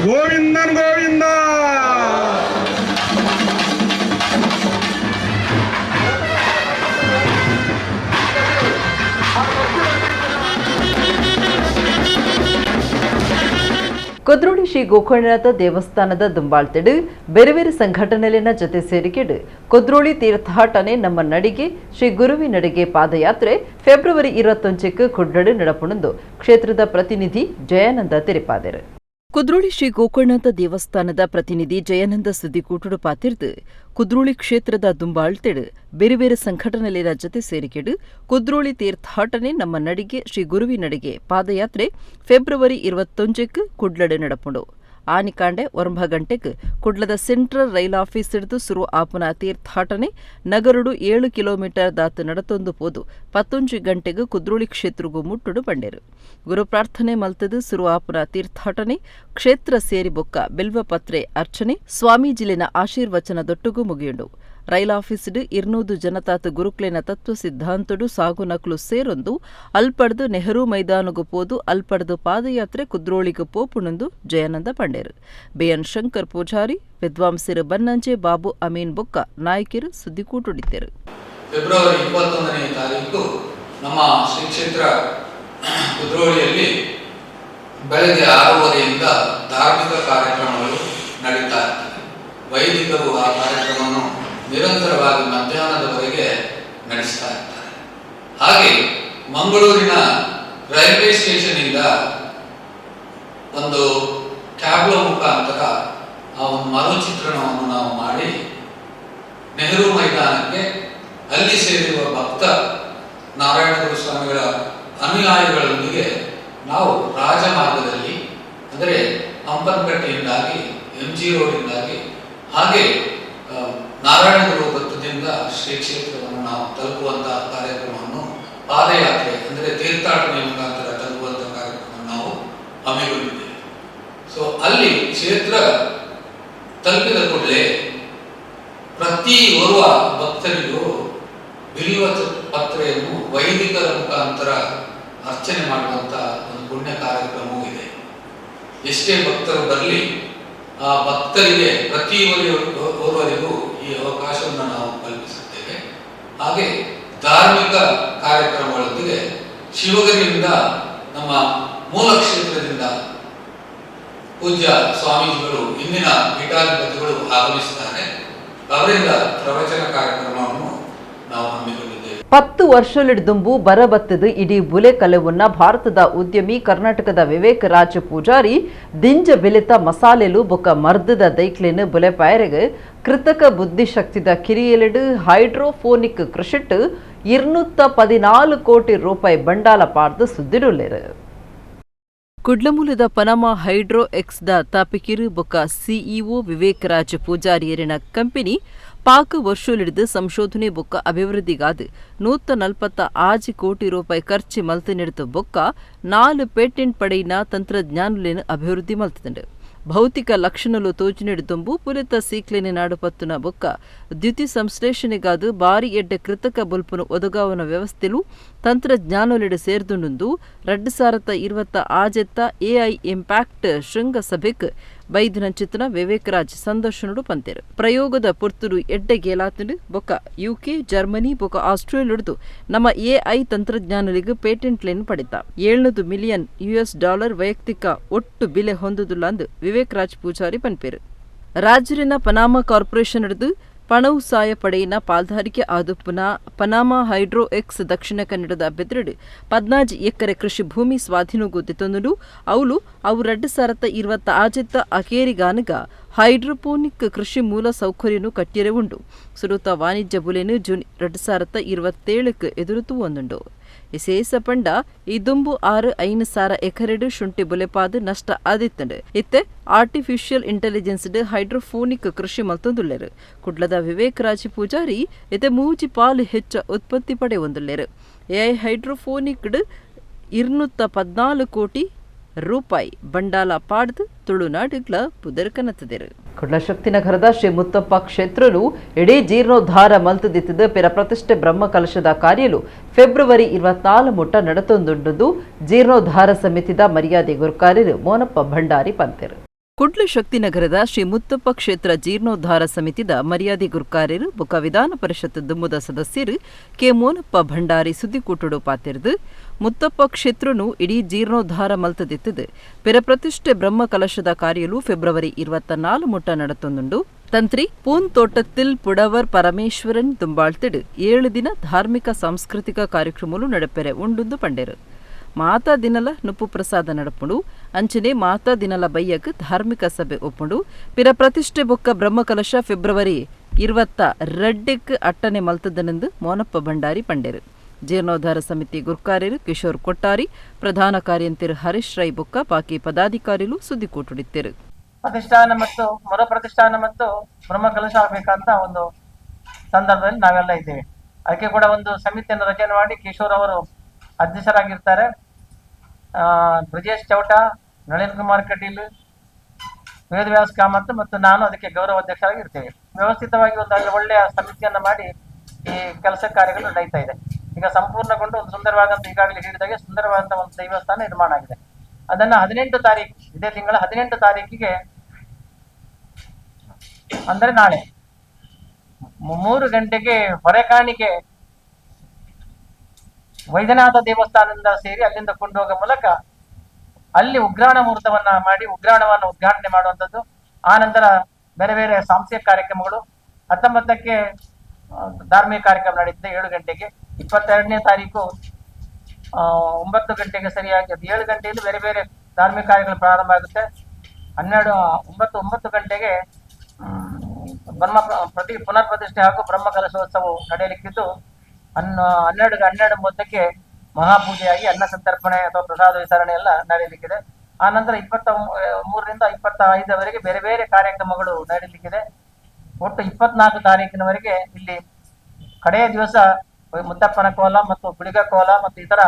ಗೋವಿಂದನ್ ಗೋವಿಂದ. ಕುದ್ರೋಳಿ ಶ್ರೀ ಗೋಕರ್ಣನಾಥ ದೇವಸ್ಥಾನದ ದುಂಬಾಳ್ತೆಡು ಬೇರೆ ಬೇರೆ ಸಂಘಟನೆಲಿನ ಜೊತೆ ಸೇರಿಕೆಡು ಕುದ್ರೋಳಿ ತೀರ್ಥಾಟನೆ ನಮ್ಮ ನಡಿಗೆ ಶ್ರೀ ಗುರುವಿನಡೆಗೆ ಪಾದಯಾತ್ರೆ ಫೆಬ್ರವರಿ 21ಕ್ಕೆ ಕುಡ್ಲಡು ನಡಪುಣಂದು ಕ್ಷೇತ್ರದ ಪ್ರತಿನಿಧಿ ಜಯಾನಂದ ತೆರಿಪಾದರು. ಕುದ್ರೋಳಿ ಶ್ರೀ ಗೋಕರ್ಣನಾಥ ದೇವಸ್ಥಾನದ ಪ್ರತಿನಿಧಿ ಜಯಾನಂದ ಸುದ್ದಿಕೂಟುಡು ಪಾತಿರ್ದು ಕುದ್ರೋಳಿ ಕ್ಷೇತ್ರದ ದುಂಬಾಳ್ತೆಡು ಬೇರೆ ಬೇರೆ ಸಂಘಟನೆಲಿನ ಜೊತೆ ಸೇರಿಕೆಡು ಕುದ್ರೋಳಿ ತೀರ್ಥಾಟನೆ ನಮ್ಮ ನಡಿಗೆ ಶ್ರೀ ಗುರುವಿನಡೆಗೆ ಪಾದಯಾತ್ರೆ ಫೆಬ್ರವರಿ 21ಕ್ಕೆ ಕುಡ್ಲಡು ನಡಪುಂಡು. ಆನಿಕಾಂಡೆ 9 ಗಂಟೆಗೆ ಕುಡ್ಲದ central rail office ಹಿಡಿದು ಸುರು ಆಪುನ ತೀರ್ಥಾಟನೆ ನಗರುಡು 7 ಕಿಲೋಮೀಟರ್ ದಾತು ನಡತೊಂದು ಪೋದು 11 ಗಂಟೆಗೆ ಕುದ್ರೋಳಿ ಕ್ಷೇತ್ರಗೂ ಮುಟ್ಟುಡು ಬಂಡೇರು. ಗುರು ಪ್ರಾರ್ಥನೆ ಮಲ್ತದು ಸುರು ಆಪುನ ತೀರ್ಥಾಟನೆ ಕ್ಷೇತ್ರ ಸೇರಿ ಬೊಕ್ಕ ಬಿಲ್ವಪತ್ರೆ ಅರ್ಚನೆ ಸ್ವಾಮೀಜಿಲಿನ ಆಶೀರ್ವಚನ ದೊಟ್ಟುಗೂ ಮುಗಿಯುಂಡು. ರೈಲ್ ಆಫೀಸ್ಡು 200 ಜನತಾತ ಗುರುಕ್ಲೇನ ತತ್ವ ಸಿದ್ಧಾಂತಡು ಸಾಗುನಕ್ಲು ಸೇರೊಂದು ಅಲ್ಪಡ್ದು ನೆಹರು ಮೈದಾನಗು ಪೋದು ಅಲ್ಪಡ್ದು ಪಾದಯಾತ್ರೆ ಕುದ್ರೋಳಿಗು ಪೋಪುಣಂದು ಜಯಾನಂದ ಪಂಡೇರು. ಬಿಎನ್ ಶಂಕರ್ ಪೂಜಾರಿ, ವಿದ್ವಾಂಸರು ಬನ್ನಂಜೆ ಬಾಬು ಅಮೀನ್ ಬೊಕ್ಕ ನಾಯಕರು ಸುದ್ದಿಕೂಟುಡಿದ್ದರು. ಫೆಬ್ರವರಿ 21ನೇ ತಾರೀಕು ನಮ್ಮ ಶ್ರೀ ಕ್ಷೇತ್ರ ಕುದ್ರೋಳಿಯಲ್ಲಿ ಬೆಳಗ್ಗೆ 6:30ರಿಂದ ಧಾರ್ಮಿಕ ಕಾರ್ಯಕ್ರಮಗಳು ನಡೀತಾ ಇರ್ತದೆ. ವೈದಿಕರು ಆ ಕಾರ್ಯಕ್ರಮವನ್ನು ನಿರಂತರವಾಗಿ ಮಧ್ಯಾಹ್ನದವರೆಗೆ ನಡೆಸ್ತಾ ಇರ್ತಾರೆ. ಹಾಗೆ ಮಂಗಳೂರಿನ ರೈಲ್ವೆ ಸ್ಟೇಷನಿಂದ ಒಂದು ಟ್ಯಾಬ್ಲೋ ಮುಖಾಂತರ ಆ ಒಂದು ಮರುಚಿತ್ರಣವನ್ನು ನಾವು ಮಾಡಿ ನೆಹರು ಮೈದಾನಕ್ಕೆ ಅಲ್ಲಿ ಸೇರಿರುವ ಭಕ್ತ ನಾರಾಯಣ ಗುರು ಸ್ವಾಮಿಗಳ ಅನುಯಾಯಿಗಳೊಂದಿಗೆ ನಾವು ರಾಜಮಾರ್ಗದಲ್ಲಿ, ಅಂದರೆ ಹಂಪನಕಟ್ಟೆಯಿಂದಾಗಿ MG ರೋಡಿಂದಾಗಿ ಹಾಗೆ ನಾರಾಯಣ ಗುರು ವೃತ್ತದಿಂದ ಶ್ರೀ ಕ್ಷೇತ್ರವನ್ನು ನಾವು ತಲುಪುವಂತಹ ಕಾರ್ಯಕ್ರಮವನ್ನು ಪಾದಯಾತ್ರೆ ಅಂದರೆ ತೀರ್ಥಾಟನೆ ಮುಖಾಂತರ ತಲುಪುವಂತಹ ಕಾರ್ಯಕ್ರಮವನ್ನು ನಾವು ಹಮ್ಮಿಕೊಂಡಿದ್ದೇವೆ. ಸೊ ಅಲ್ಲಿ ಕ್ಷೇತ್ರ ತಲುಪಿದ ಕೂಡಲೇ ಪ್ರತಿ ಓರ್ವ ಭಕ್ತರಿಗೂ ಬಿಲ್ವ ಪತ್ರೆಯನ್ನು ವೈದಿಕರ ಮುಖಾಂತರ ಅರ್ಚನೆ ಮಾಡುವಂತಹ ಒಂದು ಪುಣ್ಯ ಕಾರ್ಯಕ್ರಮವೂ ಇದೆ. ಎಷ್ಟೇ ಭಕ್ತರು ಬರಲಿ, ಆ ಭಕ್ತರಿಗೆ ಪ್ರತಿ ಓರ್ವರಿಗೂ ಈ ಅವಕಾಶವನ್ನು ನಾವು ಕಲ್ಪಿಸುತ್ತೇವೆ. ಹಾಗೆ ಧಾರ್ಮಿಕ ಕಾರ್ಯಕ್ರಮಗಳೊಂದಿಗೆ ಶಿವಗಿರಿಯಿಂದ ನಮ್ಮ ಮೂಲ ಕ್ಷೇತ್ರದಿಂದ ಪೂಜ್ಯ ಸ್ವಾಮೀಜಿಗಳು, ಇಂದಿನ ಪೀಠಾಧಿಪತಿಗಳು ಆಗಮಿಸುತ್ತಾರೆ. ಅವರಿಂದ ಪ್ರವಚನ ಕಾರ್ಯಕ್ರಮವನ್ನು ನಾವು ಹಮ್ಮಿಕೊಂಡಿದ್ದೇವೆ. 10 ವರ್ಷಲಿಡ್ದುಂಬು ಬರಬತ್ತದು ಇಡೀ ಬುಲೆ ಕಲೆವನ್ನ ಭಾರತದ ಉದ್ಯಮಿ ಕರ್ನಾಟಕದ ವಿವೇಕ್ ರಾಜ್ ಪೂಜಾರಿ ದಿಂಜ ಬೆಲೆತ ಮಸಾಲೆಲು ಬೊಕ್ಕ ಮರ್ದದ ದೈಕ್ಲೆನ್ ಬುಲೆಪಾಯರೆಗ್ ಕೃತಕ ಬುದ್ಧಿಶಕ್ತಿದ ಕಿರಿಯಲೆಡು ಹೈಡ್ರೋಫೋನಿಕ್ ಕೃಷಿಟ್ 214 ಕೋಟಿ ರೂಪಾಯಿ ಬಂಡಾಲ ಪಾಡ್ದು ಸುದ್ದಿಡುಲ್ಲೇರು. ಕುಡ್ಲಮೂಲದ Panama hydro X the ತಾಪಿಕಿರು ಬೊಕ್ಕ ಸಿಇಒ ವಿವೇಕ್ ರಾಜ್ ಪೂಜಾರಿಯರಿನ ಕಂಪನಿ ಪಾಕ ವರ್ಷೊಲಿಡಿದು ಸಂಶೋಧನೆ ಬೊಕ್ಕ ಅಭಿವೃದ್ಧಿಗಾದ 146 ಕೋಟಿ ರೂಪಾಯಿ ಖರ್ಚು ಮಲ್ತು ನೆಡ್ದು ಬೊಕ್ಕ 4 ಪೇಟೆಂಟ್ ಪಡೆಯಿನ ತಂತ್ರಜ್ಞಾನಲೇನು ಅಭಿವೃದ್ಧಿ ಮಲ್ತುಂಡು. ಭೌತಿಕ ಲಕ್ಷಣಲು ತೋಜಿನೆಡ್ದುಂಬು ಪುಲಿತ ಸೀಕ್ಲೆನೆ ನಾಡುಪತ್ತುನ ಬೊಕ್ಕ ದ್ಯುತಿ ಸಂಶ್ಲೇಷಣೆಗಾದ ಬಾರಿ ಎಡ್ಡೆ ಕೃತಕ ಬೊಲ್ಪುನು ಒದಗಾವನ ವ್ಯವಸ್ಥೆಲು ತಂತ್ರಜ್ಞಾನೊಲೆಡು ಸೇರ್ದುಂಡು 2026 ಎಐ ಇಂಪ್ಯಾಕ್ಟ್ ಶೃಂಗಸಭೆಕ್ ಬೈದಿನಂಚಿತನ ವಿವೇಕ್ ರಾಜ್ ಸಂದರ್ಶನಡು ಪಂತೆರು. ಪ್ರಯೋಗದ ಪೊರ್ತುಡು ಎಡ್ಡೆ ಗೇಲಾತುಂಡು ಬೊಕ್ಕ ಯುಕೆ, ಜರ್ಮನಿ ಬೊಕ್ಕ ಆಸ್ಟ್ರೇಲಿಯಡ್ದು ನಮ್ಮ ಎಐ ತಂತ್ರಜ್ಞಾನಲಿಗೆ ಪೇಟೆಂಟ್ಲೇನು ಪಡಿತ $700 ಮಿಲಿಯನ್ ವೈಯಕ್ತಿಕ ಒಟ್ಟು ಬಿಲೆ ಹೊಂದುದುಲ್ಲಂದು ವಿವೇಕ್ ರಾಜ್ ಪೂಜಾರಿ ಪನ್ಪೇರು. ರಾಜ್ಯರಿನ ಪನಾಮಾ ಕಾರ್ಪೊರೇಷನ್ ಹಿಡಿದು ಪಣವು ಸಾಯ ಪಡೆಯಿನ ಪಾಲ್ದಾರಿಕೆ ಆದುಪ್ಪುನ Panama hydro X ದಕ್ಷಿಣ ಕನ್ನಡದ ಬೆದ್ರಡು 14 ಎಕರೆ ಕೃಷಿ ಭೂಮಿ ಸ್ವಾಧೀನಗೂ ತಂದು ಅವಳು ಅವು 2026 ಅಕೇರಿಗಾನಗ ಹೈಡ್ರೋಪೋನಿಕ್ ಕೃಷಿ ಮೂಲ ಸೌಕರ್ಯನು ಕಟ್ಟಿರೆ ಉಂಡು. ಸುರುತ ವಾಣಿಜ್ಯ ಬುಲೆನು ಜೂನ್ 2027 ಎದುರುತು ಒಂದುಂಡು. ಇಸೇಸ ಪಂಡ ಇದುಂಬು 6-5 ಸಾವಿರ ಎಕರೆಡು ಶುಂಠಿ ಬುಲೆಪಾದ ನಷ್ಟ ಆದಿತ್ತಂಡು. ಇತ್ತೆ artificial intelligence hydroponic ಕೃಷಿ ಮಲ್ತೊಂದುಲ್ಲೆರು. ಕುಡ್ಲದ ವಿವೇಕ್ ರಾಜ್ ಪೂಜಾರಿ ಇತ್ತೆ 3 ಪಾಲು ಹೆಚ್ಚ ಉತ್ಪತ್ತಿ ಪಡೆಯೊಂದುಲ್ಲೆರು. ಎಐ ಹೈಡ್ರೋಫೋನಿಕ್ 214 ಕೋಟಿ ರೂಪಾಯಿ ಬಂಡಾಲ ಪಾಡ್ದು ತುಳುನಾಡುಗಳ ಪುದರ್ಕನತ್ತದಿರು. ಕುಡ್ಲ ಶಕ್ತಿನಗರದ ಶ್ರೀ ಮುತ್ತಪ್ಪ ಕ್ಷೇತ್ರಲು ಇಡೀ ಜೀರ್ಣೋದ್ಧಾರ ಮಲ್ತದಿತ್ತದ ಪೆರ ಪ್ರತಿಷ್ಠೆ ಬ್ರಹ್ಮ ಕಲಶದ ಕಾರ್ಯಲು ಫೆಬ್ರವರಿ 24 ಮುಟ್ಟ ನಡತೊಂದುಂಡು ಜೀರ್ಣೋದ್ಧಾರ ಸಮಿತಿದ ಮರ್ಯಾದೆ ಗುರ್ಕಾರ್ಯರು ಮೋನಪ್ಪ ಭಂಡಾರಿ ಪಂತೆರು. ಕುಡ್ಲ ಶಕ್ತಿನಗರದ ಶ್ರೀ ಮುತ್ತಪ್ಪ ಕ್ಷೇತ್ರ ಜೀರ್ಣೋದ್ಧಾರ ಸಮಿತಿದ ಮರ್ಯಾದೆ ಗುರ್ಕಾರ್ಯರು ಬೊಕ್ಕ ವಿಧಾನ ಪರಿಷತ್ ದುಮ್ಮದ ಸದಸ್ಯರು ಕೆ ಮೋನಪ್ಪ ಭಂಡಾರಿ ಸುದ್ದಿಕೂಟುಡು ಪಾತಿರ್ದು ಮುತ್ತಪ್ಪ ಕ್ಷೇತ್ರನು ಇಡೀ ಜೀರ್ಣೋದ್ಧಾರ ಮಲ್ತದಿತ್ತದು ಪೆರಪ್ರತಿಷ್ಠೆ ಬ್ರಹ್ಮ ಕಲಶದ ಕಾರ್ಯಲು ಫೆಬ್ರವರಿ 24 ಮುಟ್ಟ ನಡತೊಂದುಂಡು. ತಂತ್ರಿ ಪೂಂತೋಟத்தில் ಪುಡವರ್ ಪರಮೇಶ್ವರನ್ ದುಂಬಾಳ್ತಿಡು 7 ದಿನ ಧಾರ್ಮಿಕ ಸಾಂಸ್ಕೃತಿಕ ಕಾರ್ಯಕ್ರಮಲು ನಡಪೆರೆ ಉಂಡುಂದು ಪಂಡೆರು. ಮಾತಾ ದಿನಲ ನುಪ್ಪು ಪ್ರಸಾದ ನಡಪುಂಡು. ಅಂಚನೆ ಮಾತಾ ದಿನಲ ಬಯ್ಯಕ್ ಧಾರ್ಮಿಕ ಸಭೆ ಒಪ್ಪುಂಡು. ಪಿರ ಪ್ರತಿಷ್ಠೆ ಬೊಕ್ಕ ಬ್ರಹ್ಮಕಲಶ ಫೆಬ್ರವರಿ 22 ಅಟ್ಟನೆ ಮಲ್ತದನೆಂದು ಮೋನಪ್ಪ ಭಂಡಾರಿ ಪಂಡೆರು. ಜೀರ್ಣೋದ್ಧಾರ ಸಮಿತಿ ಗುರ್ಕಾರ್ಯರು ಕಿಶೋರ್ ಕೊಟ್ಟಾರಿ, ಪ್ರಧಾನ ಕಾರ್ಯಂತಿರು ಹರೀಶ್ ರೈ ಬೊಕ್ಕ ಬಾಕಿ ಪದಾಧಿಕಾರಿಗಳು ಸುದ್ದಿಕೂಟುಡಿತ್ತರು. ಪ್ರತಿಷ್ಠಾನ ಮತ್ತು ಮರುಪ್ರತಿಷ್ಠಾನ ಮತ್ತು ಬ್ರಹ್ಮಕಲಶ ಆಗಬೇಕಂತ ಒಂದು ಸಂದರ್ಭದಲ್ಲಿ ನಾವೆಲ್ಲ ಇದ್ದೇವೆ. ಅದಕ್ಕೆ ಕೂಡ ಒಂದು ಸಮಿತಿಯನ್ನು ರಚನೆ ಮಾಡಿ ಕಿಶೋರ್ ಅವರು ಅಧ್ಯಕ್ಷರಾಗಿರ್ತಾರೆ. ಬ್ರಜೇಶ್ ಚೌಟ, ನಳಿನ್ ಕುಮಾರ್ ಕಟೀಲ್, ವೇದವ್ಯಾಸ್ ಕಾಮತ್ ಮತ್ತು ನಾನು ಅದಕ್ಕೆ ಗೌರವ ಅಧ್ಯಕ್ಷರಾಗಿ ಇರ್ತೇವೆ. ವ್ಯವಸ್ಥಿತವಾಗಿ ಒಂದು ಒಳ್ಳೆಯ ಸಮಿತಿಯನ್ನು ಮಾಡಿ ಈ ಕೆಲಸ ಕಾರ್ಯಗಳು ನಡೀತಾ ಇದೆ. ಈಗ ಸಂಪೂರ್ಣಗೊಂಡು ಒಂದು ಸುಂದರವಾದಂಥ, ಈಗಾಗಲೇ ಹೇಳಿದಾಗೆ ಸುಂದರವಾದಂಥ ಒಂದು ದೇವಸ್ಥಾನ ನಿರ್ಮಾಣ ಆಗಿದೆ. ಅದನ್ನು 18 ತಾರೀಕು, ಇದೇ ತಿಂಗಳ 18 ತಾರೀಕಿಗೆ, ಅಂದರೆ ನಾಳೆ 3 ಗಂಟೆಗೆ ಹೊರೆಕಾಣಿಕೆ ವೈದ್ಯನಾಥ ದೇವಸ್ಥಾನದಿಂದ ಸೇರಿ ಅಲ್ಲಿಂದ ಕೊಂಡೋಗೋ ಮೂಲಕ ಅಲ್ಲಿ ಉಗ್ರಾಣ ಮುಹೂರ್ತವನ್ನ ಮಾಡಿ ಉಗ್ರಾಣವನ್ನು ಉದ್ಘಾಟನೆ ಮಾಡುವಂಥದ್ದು. ಆ ನಂತರ ಬೇರೆ ಬೇರೆ ಸಾಂಸ್ಕೃತಿಕ ಕಾರ್ಯಕ್ರಮಗಳು. 19ಕ್ಕೆ ಧಾರ್ಮಿಕ ಕಾರ್ಯಕ್ರಮ ನಡೆಯುತ್ತೆ 7 ಗಂಟೆಗೆ. 22ನೇ ತಾರೀಕು 9 ಗಂಟೆಗೆ ಸರಿಯಾಗಿ, ಅದು 7 ಗಂಟೆಯಿಂದ ಬೇರೆ ಬೇರೆ ಧಾರ್ಮಿಕ ಕಾರ್ಯಗಳು ಪ್ರಾರಂಭ ಆಗುತ್ತೆ. 9 ಗಂಟೆಗೆ ಬ್ರಹ್ಮ ಪುನರ್ ಪ್ರತಿಷ್ಠೆ ಹಾಗೂ ಬ್ರಹ್ಮ ಕಲಶೋತ್ಸವ ನಡೆಯಲಿಕ್ಕಿದ್ದು, 12:30ಕ್ಕೆ ಮಹಾಪೂಜೆಯಾಗಿ ಅನ್ನ ಸಂತರ್ಪಣೆ ಅಥವಾ ಪ್ರಸಾದ ವಿತರಣೆ ಎಲ್ಲ ನಡೆಯಲಿಕ್ಕಿದೆ. ಆ ನಂತರ 23ರಿಂದ 25ವರೆಗೆ ಬೇರೆ ಬೇರೆ ಕಾರ್ಯಕ್ರಮಗಳು ನಡೆಯಲಿಕ್ಕಿದೆ. ಒಟ್ಟು 24 ತಾರೀಕಿನವರೆಗೆ ಇಲ್ಲಿ ಕಡೆಯ ದಿವಸ ಮುತ್ತಪ್ಪನ ಕೋಲ ಮತ್ತು ಬಿಳಿಗ ಕೋಲ ಮತ್ತು ಇತರ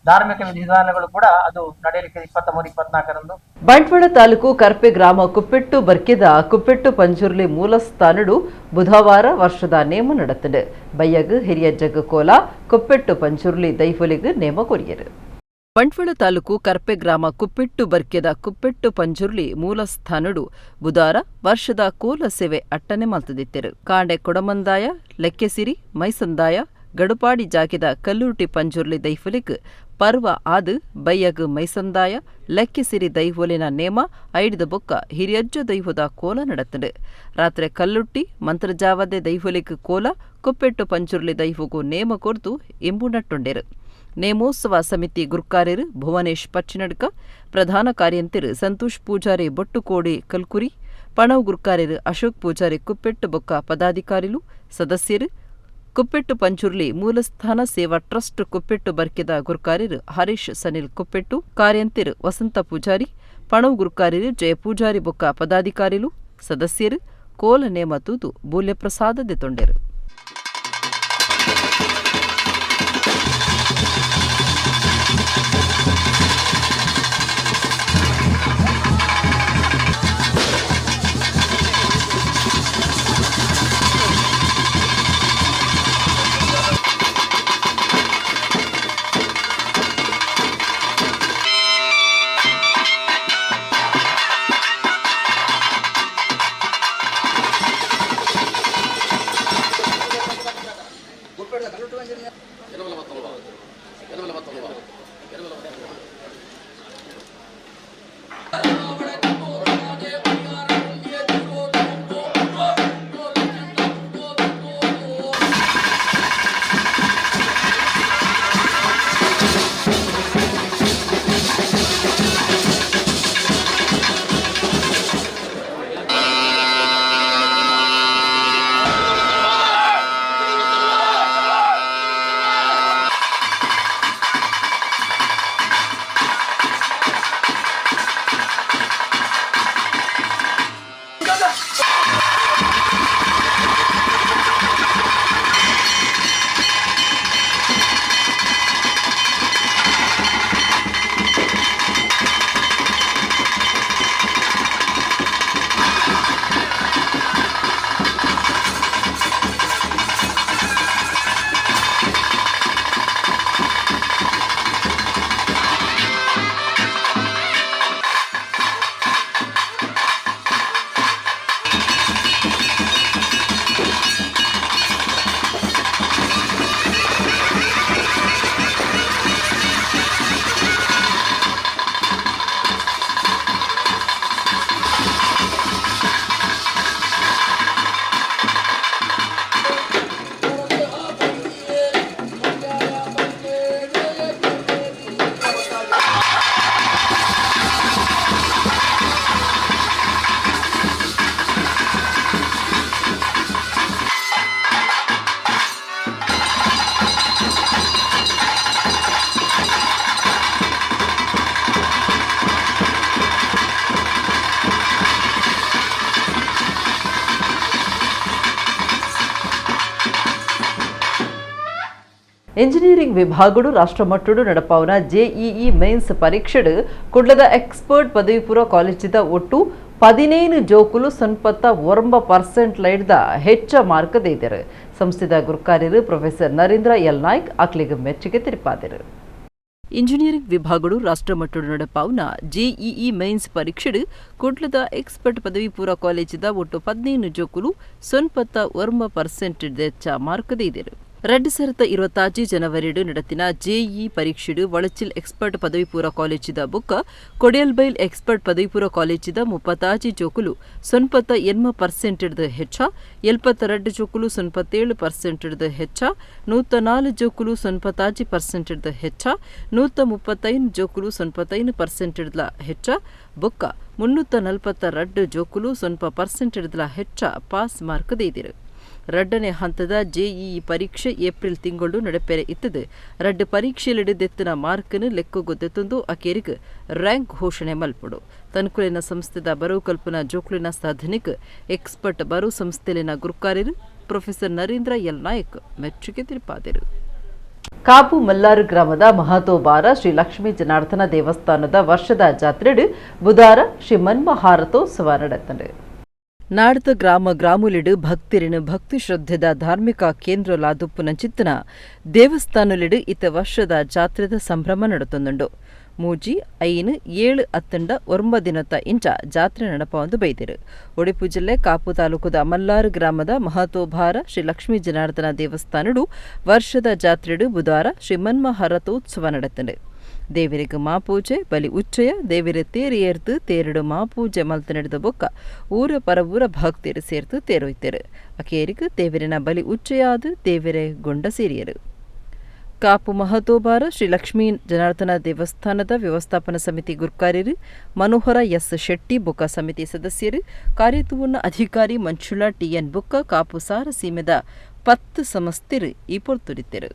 ಧಾರ್ಮಿಕ ವಿಧಿವಿಧಾನಗಳು ಕೂಡ ಅದು ನಡೆಯಲಿಕ್ಕೆ 23, 24ರಂದು. ಬಂಟ್ವಾಳ ತಾಲೂಕು ಕರ್ಪೆ ಗ್ರಾಮ ಕುಪ್ಪೆಟ್ಟು ಬರ್ಕೆದ ಕುಪ್ಪೆಟ್ಟು ಪಂಜುರ್ಲಿ ಮೂಲಸ್ಥಾನಡು ಬುಧವಾರ ವರ್ಷದ ನೇಮ ನಡೆತಂಡು. ಬಯ್ಯಗ್ ಹಿರಿಯ ಜಗ ಕೋಲ ಕುಪ್ಪೆಟ್ಟು ಪಂಜುರ್ಲಿ ದೈವೊಲಿಗ್ ನೇಮ ಕೊರಿಯರು. ಬಂಟ್ವಾಳ ತಾಲೂಕು ಕರ್ಪೆ ಗ್ರಾಮ ಕುಪ್ಪೆಟ್ಟು ಬರ್ಕೆದ ಕುಪ್ಪೆಟ್ಟು ಪಂಜುರ್ಲಿ ಮೂಲಸ್ಥಾನಡು ಬುಧಾರ ವರ್ಷದ ಕೋಲ ಸೇವೆ ಅಟ್ಟನೆ ಮಲ್ತದಿತ್ತೆರು. ಕಾಂಡೆ ಕೊಡಮಂದಾಯ, ಲೆಕ್ಕೆಸಿರಿ, ಮೈಸಂದಾಯ, ಗಡುಪಾಡಿ ಜಾಗೆದ ಕಲ್ಲುರ್ಟಿ ಪಂಜುರ್ಲಿ ದೈಫುಲಿಗ್ ಪರ್ವ ಆದು ಬಯ್ಯಗ್ ಮೈಸಂದಾಯ, ಲೆಕ್ಕೆಸಿರಿ ದೈವೊಲಿನ ನೇಮ ಐಡಿದ ಬೊಕ್ಕ ಹಿರಿಯಜ್ಜ ದೈವದ ಕೋಲ ನಡತಂಡು. ರಾತ್ರಿ ಕಲ್ಲುಟ್ಟಿ ಮಂತ್ರಜಾವದೆ ದೈವೊಲಿಗ್ ಕೋಲ, ಕುಪ್ಪೆಟ್ಟು ಪಂಜುರ್ಲಿ ದೈವಗೂ ನೇಮ ಕೊರ್ದು ಇಂಬು ನಟ್ಟುಂಡೆರು. ನೇಮೋತ್ಸವ ಸಮಿತಿ ಗುರ್ಕಾರ್ಯರು ಭುವನೇಶ್ ಪಚ್ಚಿನಡ್ಕ, ಪ್ರಧಾನ ಕಾರ್ಯಂತಿರು ಸಂತೋಷ್ ಪೂಜಾರಿ ಬೊಟ್ಟುಕೋಡಿ ಕಲ್ಕುರಿ, ಪಣವು ಗುರ್ಕಾರ್ಯರು ಅಶೋಕ್ ಪೂಜಾರಿ ಕುಪ್ಪೆಟ್ಟು ಬೊಕ್ಕ ಪದಾಧಿಕಾರಿಲು ಸದಸ್ಯರು Kuppettu Panchurli ಮೂಲಸ್ಥಾನ ಸೇವಾ ಟ್ರಸ್ಟ್ ಕುಪ್ಪೆಟ್ಟು ಬರ್ಕೆದ ಗುರ್ಕಾರ್ಯರು ಹರೀಶ್ ಸನಿಲ್ ಕುಪ್ಪೆಟ್ಟು, ಕಾರ್ಯಂತೆರು ವಸಂತ ಪೂಜಾರಿ, ಪಣವು ಗುರ್ಕಾರ್ಯರು ಜಯ ಪೂಜಾರಿ ಬೊಕ್ಕ ಪದಾಧಿಕಾರಿಲು ಸದಸ್ಯರು ಕೋಲ ನೇಮ ತೂದು ಬೂಲ್ಯ ಪ್ರಸಾದ ದೆತೊಂಡೆರು. ಇಂಜಿನಿಯರಿಂಗ್ ವಿಭಾಗಡು ರಾಷ್ಟ್ರಮಟ್ಟಡು ನಡಪಾವನ ಜೆಇಇ ಮೇನ್ಸ್ ಪರೀಕ್ಷೆಡು ಕುಡ್ಲದ ಎಕ್ಸ್ಪರ್ಟ್ ಪದವಿ ಪೂರ್ವ ಕಾಲೇಜಿದ ಒಟ್ಟು 15 ಜೋಕುಲು 89% ಲೈಡ್ದ ಹೆಚ್ಚ ಮಾರ್ಕ್ ದೇದರು. ಸಂಸ್ಥೆದ ಗುರುಕಾರ್ಯರು ಪ್ರೊಫೆಸರ್ ನರೇಂದ್ರ ಎಲ್ ನಾಯ್ಕ್ ಅಕ್ಲಿಗೆ ಮೆಚ್ಚುಗೆ ತಿಳಿಪಾದರು. ಇಂಜಿನಿಯರಿಂಗ್ ವಿಭಾಗಡು ರಾಷ್ಟ್ರಮಟ್ಟಡು ನಡಪಾವನ ಜೆಇಇ ಮೇನ್ಸ್ ಪರೀಕ್ಷೆಡು ಕುಡ್ಲದ ಎಕ್ಸ್ಪರ್ಟ್ ಪದವಿ ಪೂರ್ವ ಕಾಲೇಜಿದ ಒಟ್ಟು 15 ಜೋಕುಲು 89% ಹೆಚ್ಚ ಮಾರ್ಕ್ ದೇದರು. 2026 ಜನವರಿಡು ನಡೆತಿನ ಜೆಇ ಪರೀಕ್ಷೆಡು ವಳಚಿಲ್ ಎಕ್ಸ್ಪರ್ಟ್ ಪದವಿ ಪೂರ್ವ ಕಾಲೇಜಿದ ಬುಕ್ಕ ಕೊಡಿಯಲ್ಬೈಲ್ ಎಕ್ಸ್ಪರ್ಟ್ ಪದವಿ ಪೂರ್ವ ಕಾಲೇಜಿದ 36 ಜೋಕುಲು 88% ಹೆಚ್ಚ, 72 ಜೋಕುಲು 87% ಹೆಚ್ಚ, 104 ಜೋಕುಲು 96% ಹೆಚ್ಚ, 135 ಜೋಕುಲು 95% ಹೆಚ್ಚ, ಬುಕ್ಕ 342 ಜೋಕುಲು 0% ಹೆಚ್ಚ ಪಾಸ್ ಮಾರ್ಕ್ ದೇದಿರು. ರಡ್ಡನೇ ಹಂತದ ಜೆಇಇ ಪರೀಕ್ಷೆ ಏಪ್ರಿಲ್ ತಿಂಗಳು ನಡೆಪೆರೆ ಇತ್ತದು. ರಡ್ಡು ಪರೀಕ್ಷೆಲಿಡು ದೆತ್ತಿನ ಮಾರ್ಕನ್ನು ಲೆಕ್ಕಗೊದ್ದೆತ್ತೊಂದು ಅಕೇರಿಗೆ ರ್ಯಾಂಕ್ ಘೋಷಣೆ ಮಲ್ಪಡು. ತನ್ಕುಲಿನ ಸಂಸ್ಥೆದ ಬರವು ಕಲ್ಪನಾ ಜೋಕ್ಲಿನ ಸಾಧನೆಗೆ ಎಕ್ಸ್ಪರ್ಟ್ ಬರವು ಸಂಸ್ಥೆಲಿನ ಗುರುಕಾರ್ಯರು ಪ್ರೊಫೆಸರ್ ನರೇಂದ್ರ ಎಲ್ ನಾಯಕ್ ಮೆಚ್ಚುಗೆ ತಿಳಿಪಾದರು. ಕಾಪು ಮಲ್ಲಾರು ಗ್ರಾಮದ ಮಹತೋಬಾರ ಶ್ರೀ ಲಕ್ಷ್ಮೀ ಜನಾರ್ದನ ದೇವಸ್ಥಾನದ ವರ್ಷದ ಜಾತ್ರೆಡು ಬುಧಾರ ಶ್ರೀ ಮನ್ಮಹಾರಥೋತ್ಸವ ನಡೆತಂಡು. ನಾಡದ ಗ್ರಾಮ ಗ್ರಾಮುಲಿಡು ಭಕ್ತಿರಿನ ಭಕ್ತಿ ಶ್ರದ್ಧೆದ ಧಾರ್ಮಿಕ ಕೇಂದ್ರಲಾದುಪ್ಪುನ ಚಿತ್ತನ ದೇವಸ್ಥಾನಲಿಡು ಇತ ವರ್ಷದ ಜಾತ್ರೆದ ಸಂಭ್ರಮ ನಡತೊಂದುಂಡು. 3, 5, 7 ಅತ್ತಂಡ 9 ದಿನತ ಇಂಚ ಜಾತ್ರೆ ನಡಪವಂದು ಬೈದಿರು. ಒಡಿಪು ಜಿಲ್ಲೆ ಕಾಪು ತಾಲೂಕುದ ಮಲ್ಲಾರು ಗ್ರಾಮದ ಮಹತೋಭಾರ ಶ್ರೀ ಲಕ್ಷ್ಮೀ ಜನಾರ್ದನ ದೇವಸ್ಥಾನಡು ವರ್ಷದ ಜಾತ್ರೆಡು ಬುಧವಾರ ಶ್ರೀ ಮನ್ಮಹಾರಥೋತ್ಸವ ನಡೆತಂಡು. ದೇವರಿಗೆ ಮಾಪೂಜೆ ಬಲಿ ಉಚ್ಚಯ ದೇವರ ತೇರು ಏರ್ತು ತೇರಡು ಮಾಪೂಜೆ ಮಲ್ತು ನಡೆದ ಬೊಕ್ಕ ಊರ ಪರವೂರ ಭಕ್ತಿರು ಸೇರ್ತು ತೇರೊಯ್ತೇರು. ಅಕೇರಿಗೆ ದೇವರಿನ ಬಲಿ ಉಚ್ಚಯಾದ ದೇವರೇ ಗೊಂಡ ಸೇರಿಯರು. ಕಾಪು ಮಹತೋಬಾರ ಶ್ರೀ ಲಕ್ಷ್ಮೀ ಜನಾರ್ದನ ದೇವಸ್ಥಾನದ ವ್ಯವಸ್ಥಾಪನಾ ಸಮಿತಿ ಗುರ್ಕಾರ್ಯರು ಮನೋಹರ ಎಸ್ ಶೆಟ್ಟಿ ಬೊಕ್ಕ ಸಮಿತಿ ಸದಸ್ಯರು ಕಾರ್ಯತುವನ್ನ ಅಧಿಕಾರಿ ಮಂಜುಳಾ ಟಿಎನ್ ಬೊಕ್ಕ ಕಾಪು ಸಾರ ಸೀಮೆದ 10 ಸಮಸ್ತಿರು ಈ ಪೊರ್ತುಡಿತ್ತೆರು.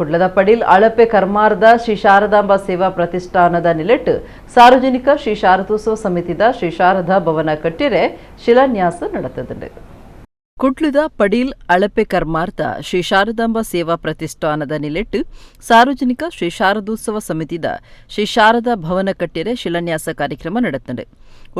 ಕುಡ್ಲದ ಪಡೀಲ್ ಅಳಪೆ ಕರ್ಮಾರದ ಶ್ರೀ ಶಾರದಾಂಬ ಸೇವಾ ಪ್ರತಿಷ್ಠಾನದ ನಿಲೆಟ್ ಸಾರ್ವಜನಿಕ ಶ್ರೀ ಶಾರದೋತ್ಸವ ಸಮಿತಿದ ಶ್ರೀ ಶಾರದಾ ಭವನ ಕಟ್ಟಿರೆ ಶಿಲಾನ್ಯಾಸ ನಡೆತದೆ. ಕುಡ್ಲದ ಪಡೀಲ್ ಅಳಪೆ ಕರ್ಮಾರ್ದ ಶ್ರೀ ಶಾರದಾಂಬ ಸೇವಾ ಪ್ರತಿಷ್ಠಾನದ ನಿಲೆಟ್ ಸಾರ್ವಜನಿಕ ಶ್ರೀ ಶಾರದೋತ್ಸವ ಸಮಿತಿದ ಶ್ರೀ ಶಾರದಾ ಭವನ ಕಟ್ಟಿರೆ ಶಿಲಾನ್ಯಾಸ ಕಾರ್ಯಕ್ರಮ ನಡೆತದೆ.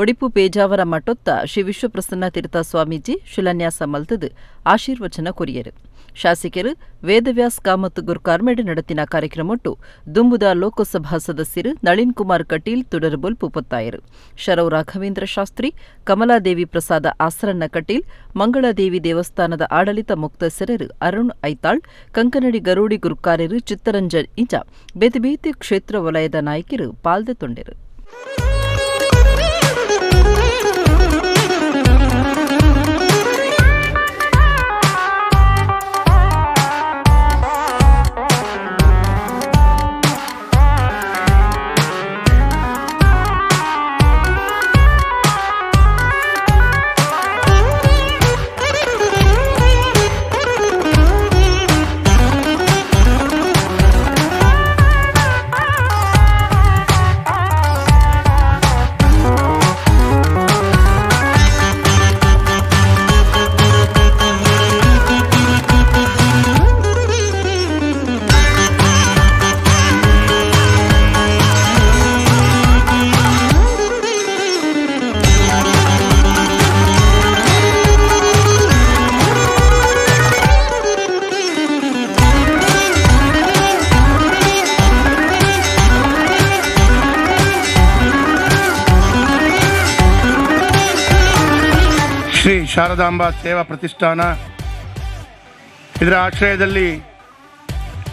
ಒಡಿಪು ಪೇಜಾವರ ಮಠೊತ್ತ ಶ್ರೀ ವಿಶ್ವಪ್ರಸನ್ನ ತೀರ್ಥ ಸ್ವಾಮೀಜಿ ಶಿಲಾನ್ಯಾಸ ಮಲ್ತದು ಆಶೀರ್ವಚನ ಕೊರಿಯರು. ಶಾಸಕರು ವೇದವ್ಯಾಸ್ ಕಾಮತ್ ಗುರ್ಕಾರ್ಮೆಡ್ ನಡೆತಿನ ಕಾರ್ಯಕ್ರಮೊಟ್ಟು ದುಂಬುದ ಲೋಕಸಭಾ ಸದಸ್ಯರು ನಳಿನ್ ಕುಮಾರ್ ಕಟೀಲ್ ತುಡರ್ಬೊಲ್ಪು ಪೊತ್ತಾಯರು. ಶರವ್ ರಾಘವೇಂದ್ರ ಶಾಸ್ತ್ರಿ, ಕಮಲಾದೇವಿ ಪ್ರಸಾದ ಆಸರಣ್ಣ ಕಟೀಲ್, ಮಂಗಳಾದೇವಿ ದೇವಸ್ಥಾನದ ಆಡಳಿತ ಮುಕ್ತಸರರು ಅರುಣ್ ಐತಾಳ್, ಕಂಕನಡಿ ಗರೋಡಿ ಗುರುಕಾರ್ಯರು ಚಿತ್ತರಂಜನ್ ಇಂಚ ಬೇತೆ ಬೇತೆ ಕ್ಷೇತ್ರ ವಲಯದ ನಾಯಕರು ಪಾಲ್ದೆ ತೊಂಡೆರು. ಶ್ರೀ ಶಾರದಾಂಬಾ ಸೇವಾ ಪ್ರತಿಷ್ಠಾನ ಇದರ ಆಶ್ರಯದಲ್ಲಿ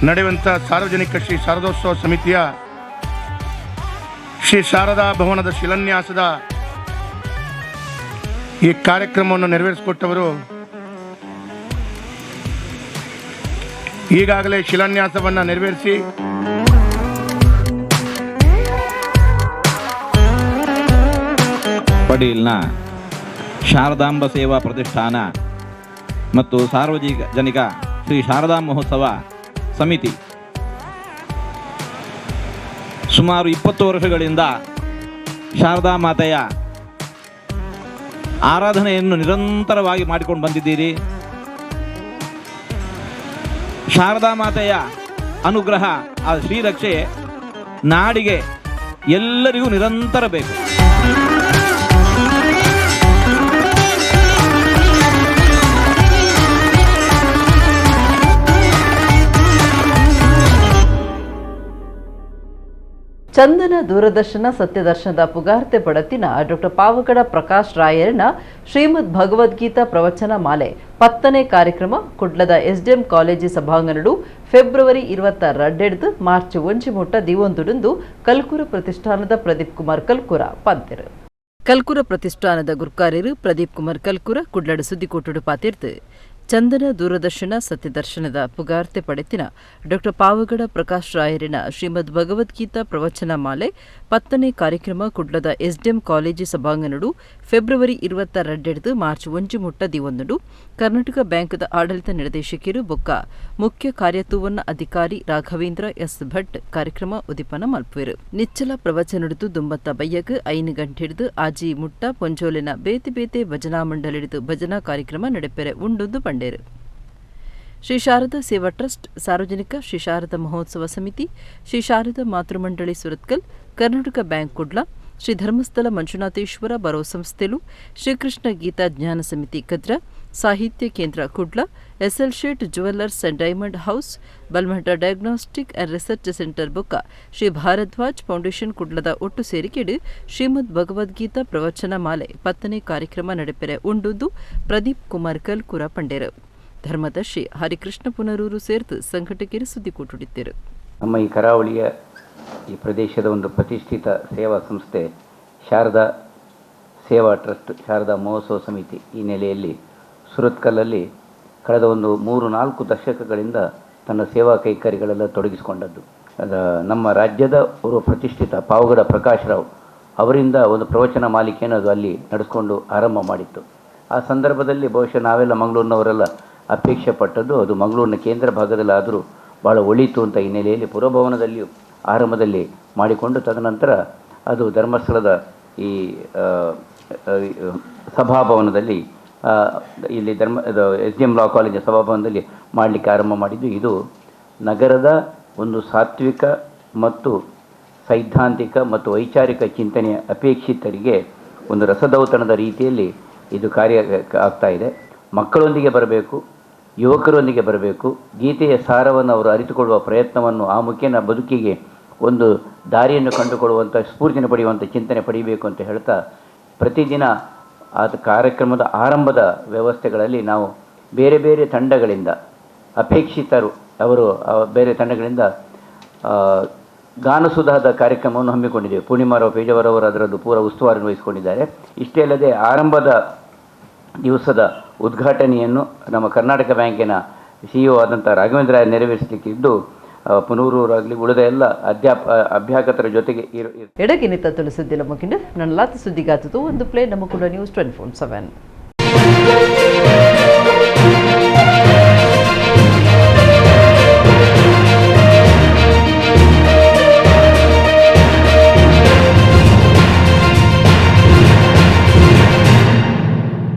ನಡೆಯುವಂಥ ಸಾರ್ವಜನಿಕ ಶ್ರೀ ಶಾರದೋತ್ಸವ ಸಮಿತಿಯ ಶ್ರೀ ಶಾರದಾ ಭವನದ ಶಿಲಾನ್ಯಾಸದ ಈ ಕಾರ್ಯಕ್ರಮವನ್ನು ನೆರವೇರಿಸಿಕೊಟ್ಟವರು ಈಗಾಗಲೇ ಶಿಲಾನ್ಯಾಸವನ್ನು ನೆರವೇರಿಸಿ ಪಡೀಲ್ನ ಶಾರದಾಂಬ ಸೇವಾ ಪ್ರತಿಷ್ಠಾನ ಮತ್ತು ಸಾರ್ವಜನಿಕ ಶ್ರೀ ಶಾರದಾ ಮಹೋತ್ಸವ ಸಮಿತಿ ಸುಮಾರು 20 ವರ್ಷಗಳಿಂದ ಶಾರದಾ ಮಾತೆಯ ಆರಾಧನೆಯನ್ನು ನಿರಂತರವಾಗಿ ಮಾಡಿಕೊಂಡು ಬಂದಿದ್ದೀರಿ. ಶಾರದಾ ಮಾತೆಯ ಅನುಗ್ರಹ, ಆ ಶ್ರೀರಕ್ಷೆ ನಾಡಿಗೆ ಎಲ್ಲರಿಗೂ ನಿರಂತರ ಬೇಕು. ಚಂದನ ದೂರದರ್ಶನ ಸತ್ಯದರ್ಶನದ ಪುಗಾರ್ತೆ ಪಡತಿನ ಡಾಕ್ಟರ್ ಪಾವಗಡ ಪ್ರಕಾಶ್ ರಾಯರ್ನ ಶ್ರೀಮದ್ ಭಗವದ್ಗೀತಾ ಪ್ರವಚನ ಮಾಲೆ 10ನೇ ಕಾರ್ಯಕ್ರಮ ಕುಡ್ಲದ ಎಸ್ಡಿಎಂ ಕಾಲೇಜು ಸಭಾಂಗಣಡು ಫೆಬ್ರವರಿ 22 ಮಾರ್ಚ್ 1 ಮುಟ್ಟ ದಿವೊಂದುಡುಂದು ಕಲ್ಕುರ ಪ್ರತಿಷ್ಠಾನದ ಪ್ರದೀಪ್ ಕುಮಾರ್ ಕಲ್ಕುರ ಪಂತೆರು. ಕಲ್ಕುರ ಪ್ರತಿಷ್ಠಾನದ ಗುರ್ಕಾರ್ಯರು ಪ್ರದೀಪ್ ಕುಮಾರ್ ಕಲ್ಕುರ ಕುಡ್ಲಡು ಸುದ್ದಿಕೋಟುಡು ಪಾತಿರ್ತು ಚಂದನ ದೂರದರ್ಶನ ಸತ್ಯದರ್ಶನದ ಪುಗಾರ್ತೆ ಪಡೆತಿನ ಡಾಕ್ಟರ್ ಪಾವಗಡ ಪ್ರಕಾಶ್ ರಾಯರಿನ ಶ್ರೀಮದ್ ಭಗವದ್ಗೀತಾ ಪ್ರವಚನ ಮಾಲೆ 10ನೇ ಕಾರ್ಯಕ್ರಮ ಕುಡ್ಲದ ಎಸ್ಡಿಎಂ ಕಾಲೇಜು ಸಭಾಂಗಣಡು ಫೆಬ್ರವರಿ 22 ಮಾರ್ಚ್ 1 ಮುಟ್ಟ ದಿವೊಂದುಡು ಕರ್ನಾಟಕ ಬ್ಯಾಂಕ್ದ ಆಡಳಿತ ನಿರ್ದೇಶಕರು ಬೊಕ್ಕ ಮುಖ್ಯ ಕಾರ್ಯತೂವನ್ನ ಅಧಿಕಾರಿ ರಾಘವೇಂದ್ರ ಎಸ್ ಭಟ್ ಕಾರ್ಯಕ್ರಮ ಉದಿಪನ ಮಲ್ಪುವೆರು. ನಿಚ್ಚಲ ಪ್ರವಚನಡಿದು ದುಂಬತ್ತ ಬಯ್ಯಗ್ 5 ಗಂಟೆಡಿದು ಆಜಿ ಮುಟ್ಟ ಪೊಂಜೋಲಿನ ಬೇತೆ ಬೇತೆ ಭಜನಾ ಮಂಡಳಿಡಿದು ಭಜನಾ ಕಾರ್ಯಕ್ರಮ ನಡೆಪೆರೆ ಉಂಡೊಂದು ಪಂಡೇರು. ಶ್ರೀ ಶಾರದಾ ಸೇವಾ ಟ್ರಸ್ಟ್, ಸಾರ್ವಜನಿಕ ಶ್ರೀ ಶಾರದಾ ಮಹೋತ್ಸವ ಸಮಿತಿ, ಶ್ರೀ ಶಾರದಾ ಮಾತೃಮಂಡಳಿ ಸುರತ್ಕಲ್, ಕರ್ನಾಟಕ ಬ್ಯಾಂಕ್ ಕುಡ್ಲ, ಶ್ರೀ ಧರ್ಮಸ್ಥಳ ಮಂಜುನಾಥೇಶ್ವರ ಬರೋ ಸಂಸ್ಥೆಲು, ಶ್ರೀಕೃಷ್ಣ ಗೀತಾ ಜ್ಞಾನ ಸಮಿತಿ Kadra, Sahitya Kendra Kudla, SL Shet jewellers and diamond house, Balmatta diagnostic and research centre ಬೊಕ್ಕ ಶ್ರೀ ಭಾರದ್ವಾಜ್ ಫೌಂಡೇಶನ್ ಕುಡ್ಲದ ಒಟ್ಟು ಸೇರಿಕೆಡು ಶ್ರೀಮದ್ ಭಗವದ್ಗೀತಾ ಪ್ರವಚನ ಮಾಲೆ 10ನೇ ಕಾರ್ಯಕ್ರಮ ನಡೆಪೆರೆ ಉಂಡುಂದು ಪ್ರದೀಪ್ ಕುಮಾರ್ ಕಲ್ಕುರ ಪಂಡೇರು. ಧರ್ಮದರ್ಶಿ ಹರಿಕೃಷ್ಣ ಪುನರೂರು ಸೇರ್ತು ಸಂಘಟಕರು ಸುದ್ದಿಕೂಟುಡಿದ್ದರು. ನಮ್ಮ ಈ ಕರಾವಳಿಯ ಈ ಪ್ರದೇಶದ ಒಂದು ಪ್ರತಿಷ್ಠಿತ ಸೇವಾ ಸಂಸ್ಥೆ ಶಾರದಾ ಸೇವಾ ಟ್ರಸ್ಟ್, ಶಾರದಾ ಮಹೋತ್ಸವ ಸಮಿತಿ ಈ ನೆಲೆಯಲ್ಲಿ ಸುರತ್ಕಲ್ಲಲ್ಲಿ ಕಳೆದ ಒಂದು 3-4 ದಶಕಗಳಿಂದ ತನ್ನ ಸೇವಾ ಕೈಂಕರ್ಯಗಳೆಲ್ಲ ತೊಡಗಿಸಿಕೊಂಡದ್ದು. ನಮ್ಮ ರಾಜ್ಯದ ಓರ್ವ ಪ್ರತಿಷ್ಠಿತ ಪಾವಗಡ ಪ್ರಕಾಶ್ ರಾವ್ ಅವರಿಂದ ಒಂದು ಪ್ರವಚನ ಮಾಲಿಕೆಯನ್ನು ಅದು ಅಲ್ಲಿ ನಡೆಸಿಕೊಂಡು ಆರಂಭ ಮಾಡಿತ್ತು. ಆ ಸಂದರ್ಭದಲ್ಲಿ ಬಹುಶಃ ನಾವೆಲ್ಲ ಮಂಗಳೂರಿನವರೆಲ್ಲ ಅಪೇಕ್ಷೆ ಪಟ್ಟದ್ದು ಅದು ಮಂಗಳೂರಿನ ಕೇಂದ್ರ ಭಾಗದಲ್ಲಿ ಆದರೂ ಭಾಳ ಒಳಿತು ಅಂತ ಹಿನ್ನೆಲೆಯಲ್ಲಿ ಪುರಭವನದಲ್ಲಿಯೂ ಆರಂಭದಲ್ಲಿ ಮಾಡಿಕೊಂಡು ತದನಂತರ ಅದು ಧರ್ಮಸ್ಥಳದ ಈ ಸಭಾಭವನದಲ್ಲಿ ಇಲ್ಲಿ SDM ಲಾ ಕಾಲೇಜಿನ ಸಭಾಭವನದಲ್ಲಿ ಮಾಡಲಿಕ್ಕೆ ಆರಂಭ ಮಾಡಿದ್ದು. ಇದು ನಗರದ ಒಂದು ಸಾತ್ವಿಕ ಮತ್ತು ಸೈದ್ಧಾಂತಿಕ ಮತ್ತು ವೈಚಾರಿಕ ಚಿಂತನೆಯ ಅಪೇಕ್ಷಿತರಿಗೆ ಒಂದು ರಸದೌತಣದ ರೀತಿಯಲ್ಲಿ ಇದು ಕಾರ್ಯ ಆಗ್ತಾಯಿದೆ. ಮಕ್ಕಳೊಂದಿಗೆ ಬರಬೇಕು, ಯುವಕರೊಂದಿಗೆ ಬರಬೇಕು, ಗೀತೆಯ ಸಾರವನ್ನು ಅವರು ಅರಿತುಕೊಳ್ಳುವ ಪ್ರಯತ್ನವನ್ನು ಆ ಮುಖೇನ ಬದುಕಿಗೆ ಒಂದು ದಾರಿಯನ್ನು ಕಂಡುಕೊಳ್ಳುವಂಥ ಸ್ಫೂರ್ತಿಯನ್ನು ಪಡೆಯುವಂಥ ಚಿಂತನೆ ಪಡೆಯಬೇಕು ಅಂತ ಹೇಳ್ತಾ ಪ್ರತಿದಿನ ಆ ಕಾರ್ಯಕ್ರಮದ ಆರಂಭದ ವ್ಯವಸ್ಥೆಗಳಲ್ಲಿ ನಾವು ಬೇರೆ ಬೇರೆ ತಂಡಗಳಿಂದ ಅಪೇಕ್ಷಿತರು ಅವರು ಬೇರೆ ತಂಡಗಳಿಂದ ಗಾನಸುಧಾದ ಕಾರ್ಯಕ್ರಮವನ್ನು ಹಮ್ಮಿಕೊಂಡಿದ್ದೇವೆ. ಪೂರ್ಣಿಮಾರಾವ್ ಪೇಜಾವರವರು ಅದರದ್ದು ಪೂರ ಉಸ್ತುವಾರಿಯನ್ನು ವಹಿಸಿಕೊಂಡಿದ್ದಾರೆ. ಇಷ್ಟೇ ಅಲ್ಲದೆ ಆರಂಭದ ದಿವಸದ ಉದ್ಘಾಟನೆಯನ್ನು ನಮ್ಮ ಕರ್ನಾಟಕ ಬ್ಯಾಂಕಿನ CEO ಆದಂಥ ರಾಘವೇಂದ್ರ ನೆರವೇರಿಸಲಿಕ್ಕಿದ್ದು ಪುನೂರೂರಾಗಲಿ ಉಳಿದ ಎಲ್ಲ ಅಭ್ಯಾಗತರ ಜೊತೆಗೆ ಎಡಗಿನಿತ ತುಳಸುದ್ದಿಲ್ಲ ಮುಗಿಂಡು ನನ್ನ ಲಾತ ಸುದ್ದಿಗಾತದ್ದು ಒಂದು ಪ್ಲೇ ನಮ್ಮ ಕೂಡ ನ್ಯೂಸ್ 24/7.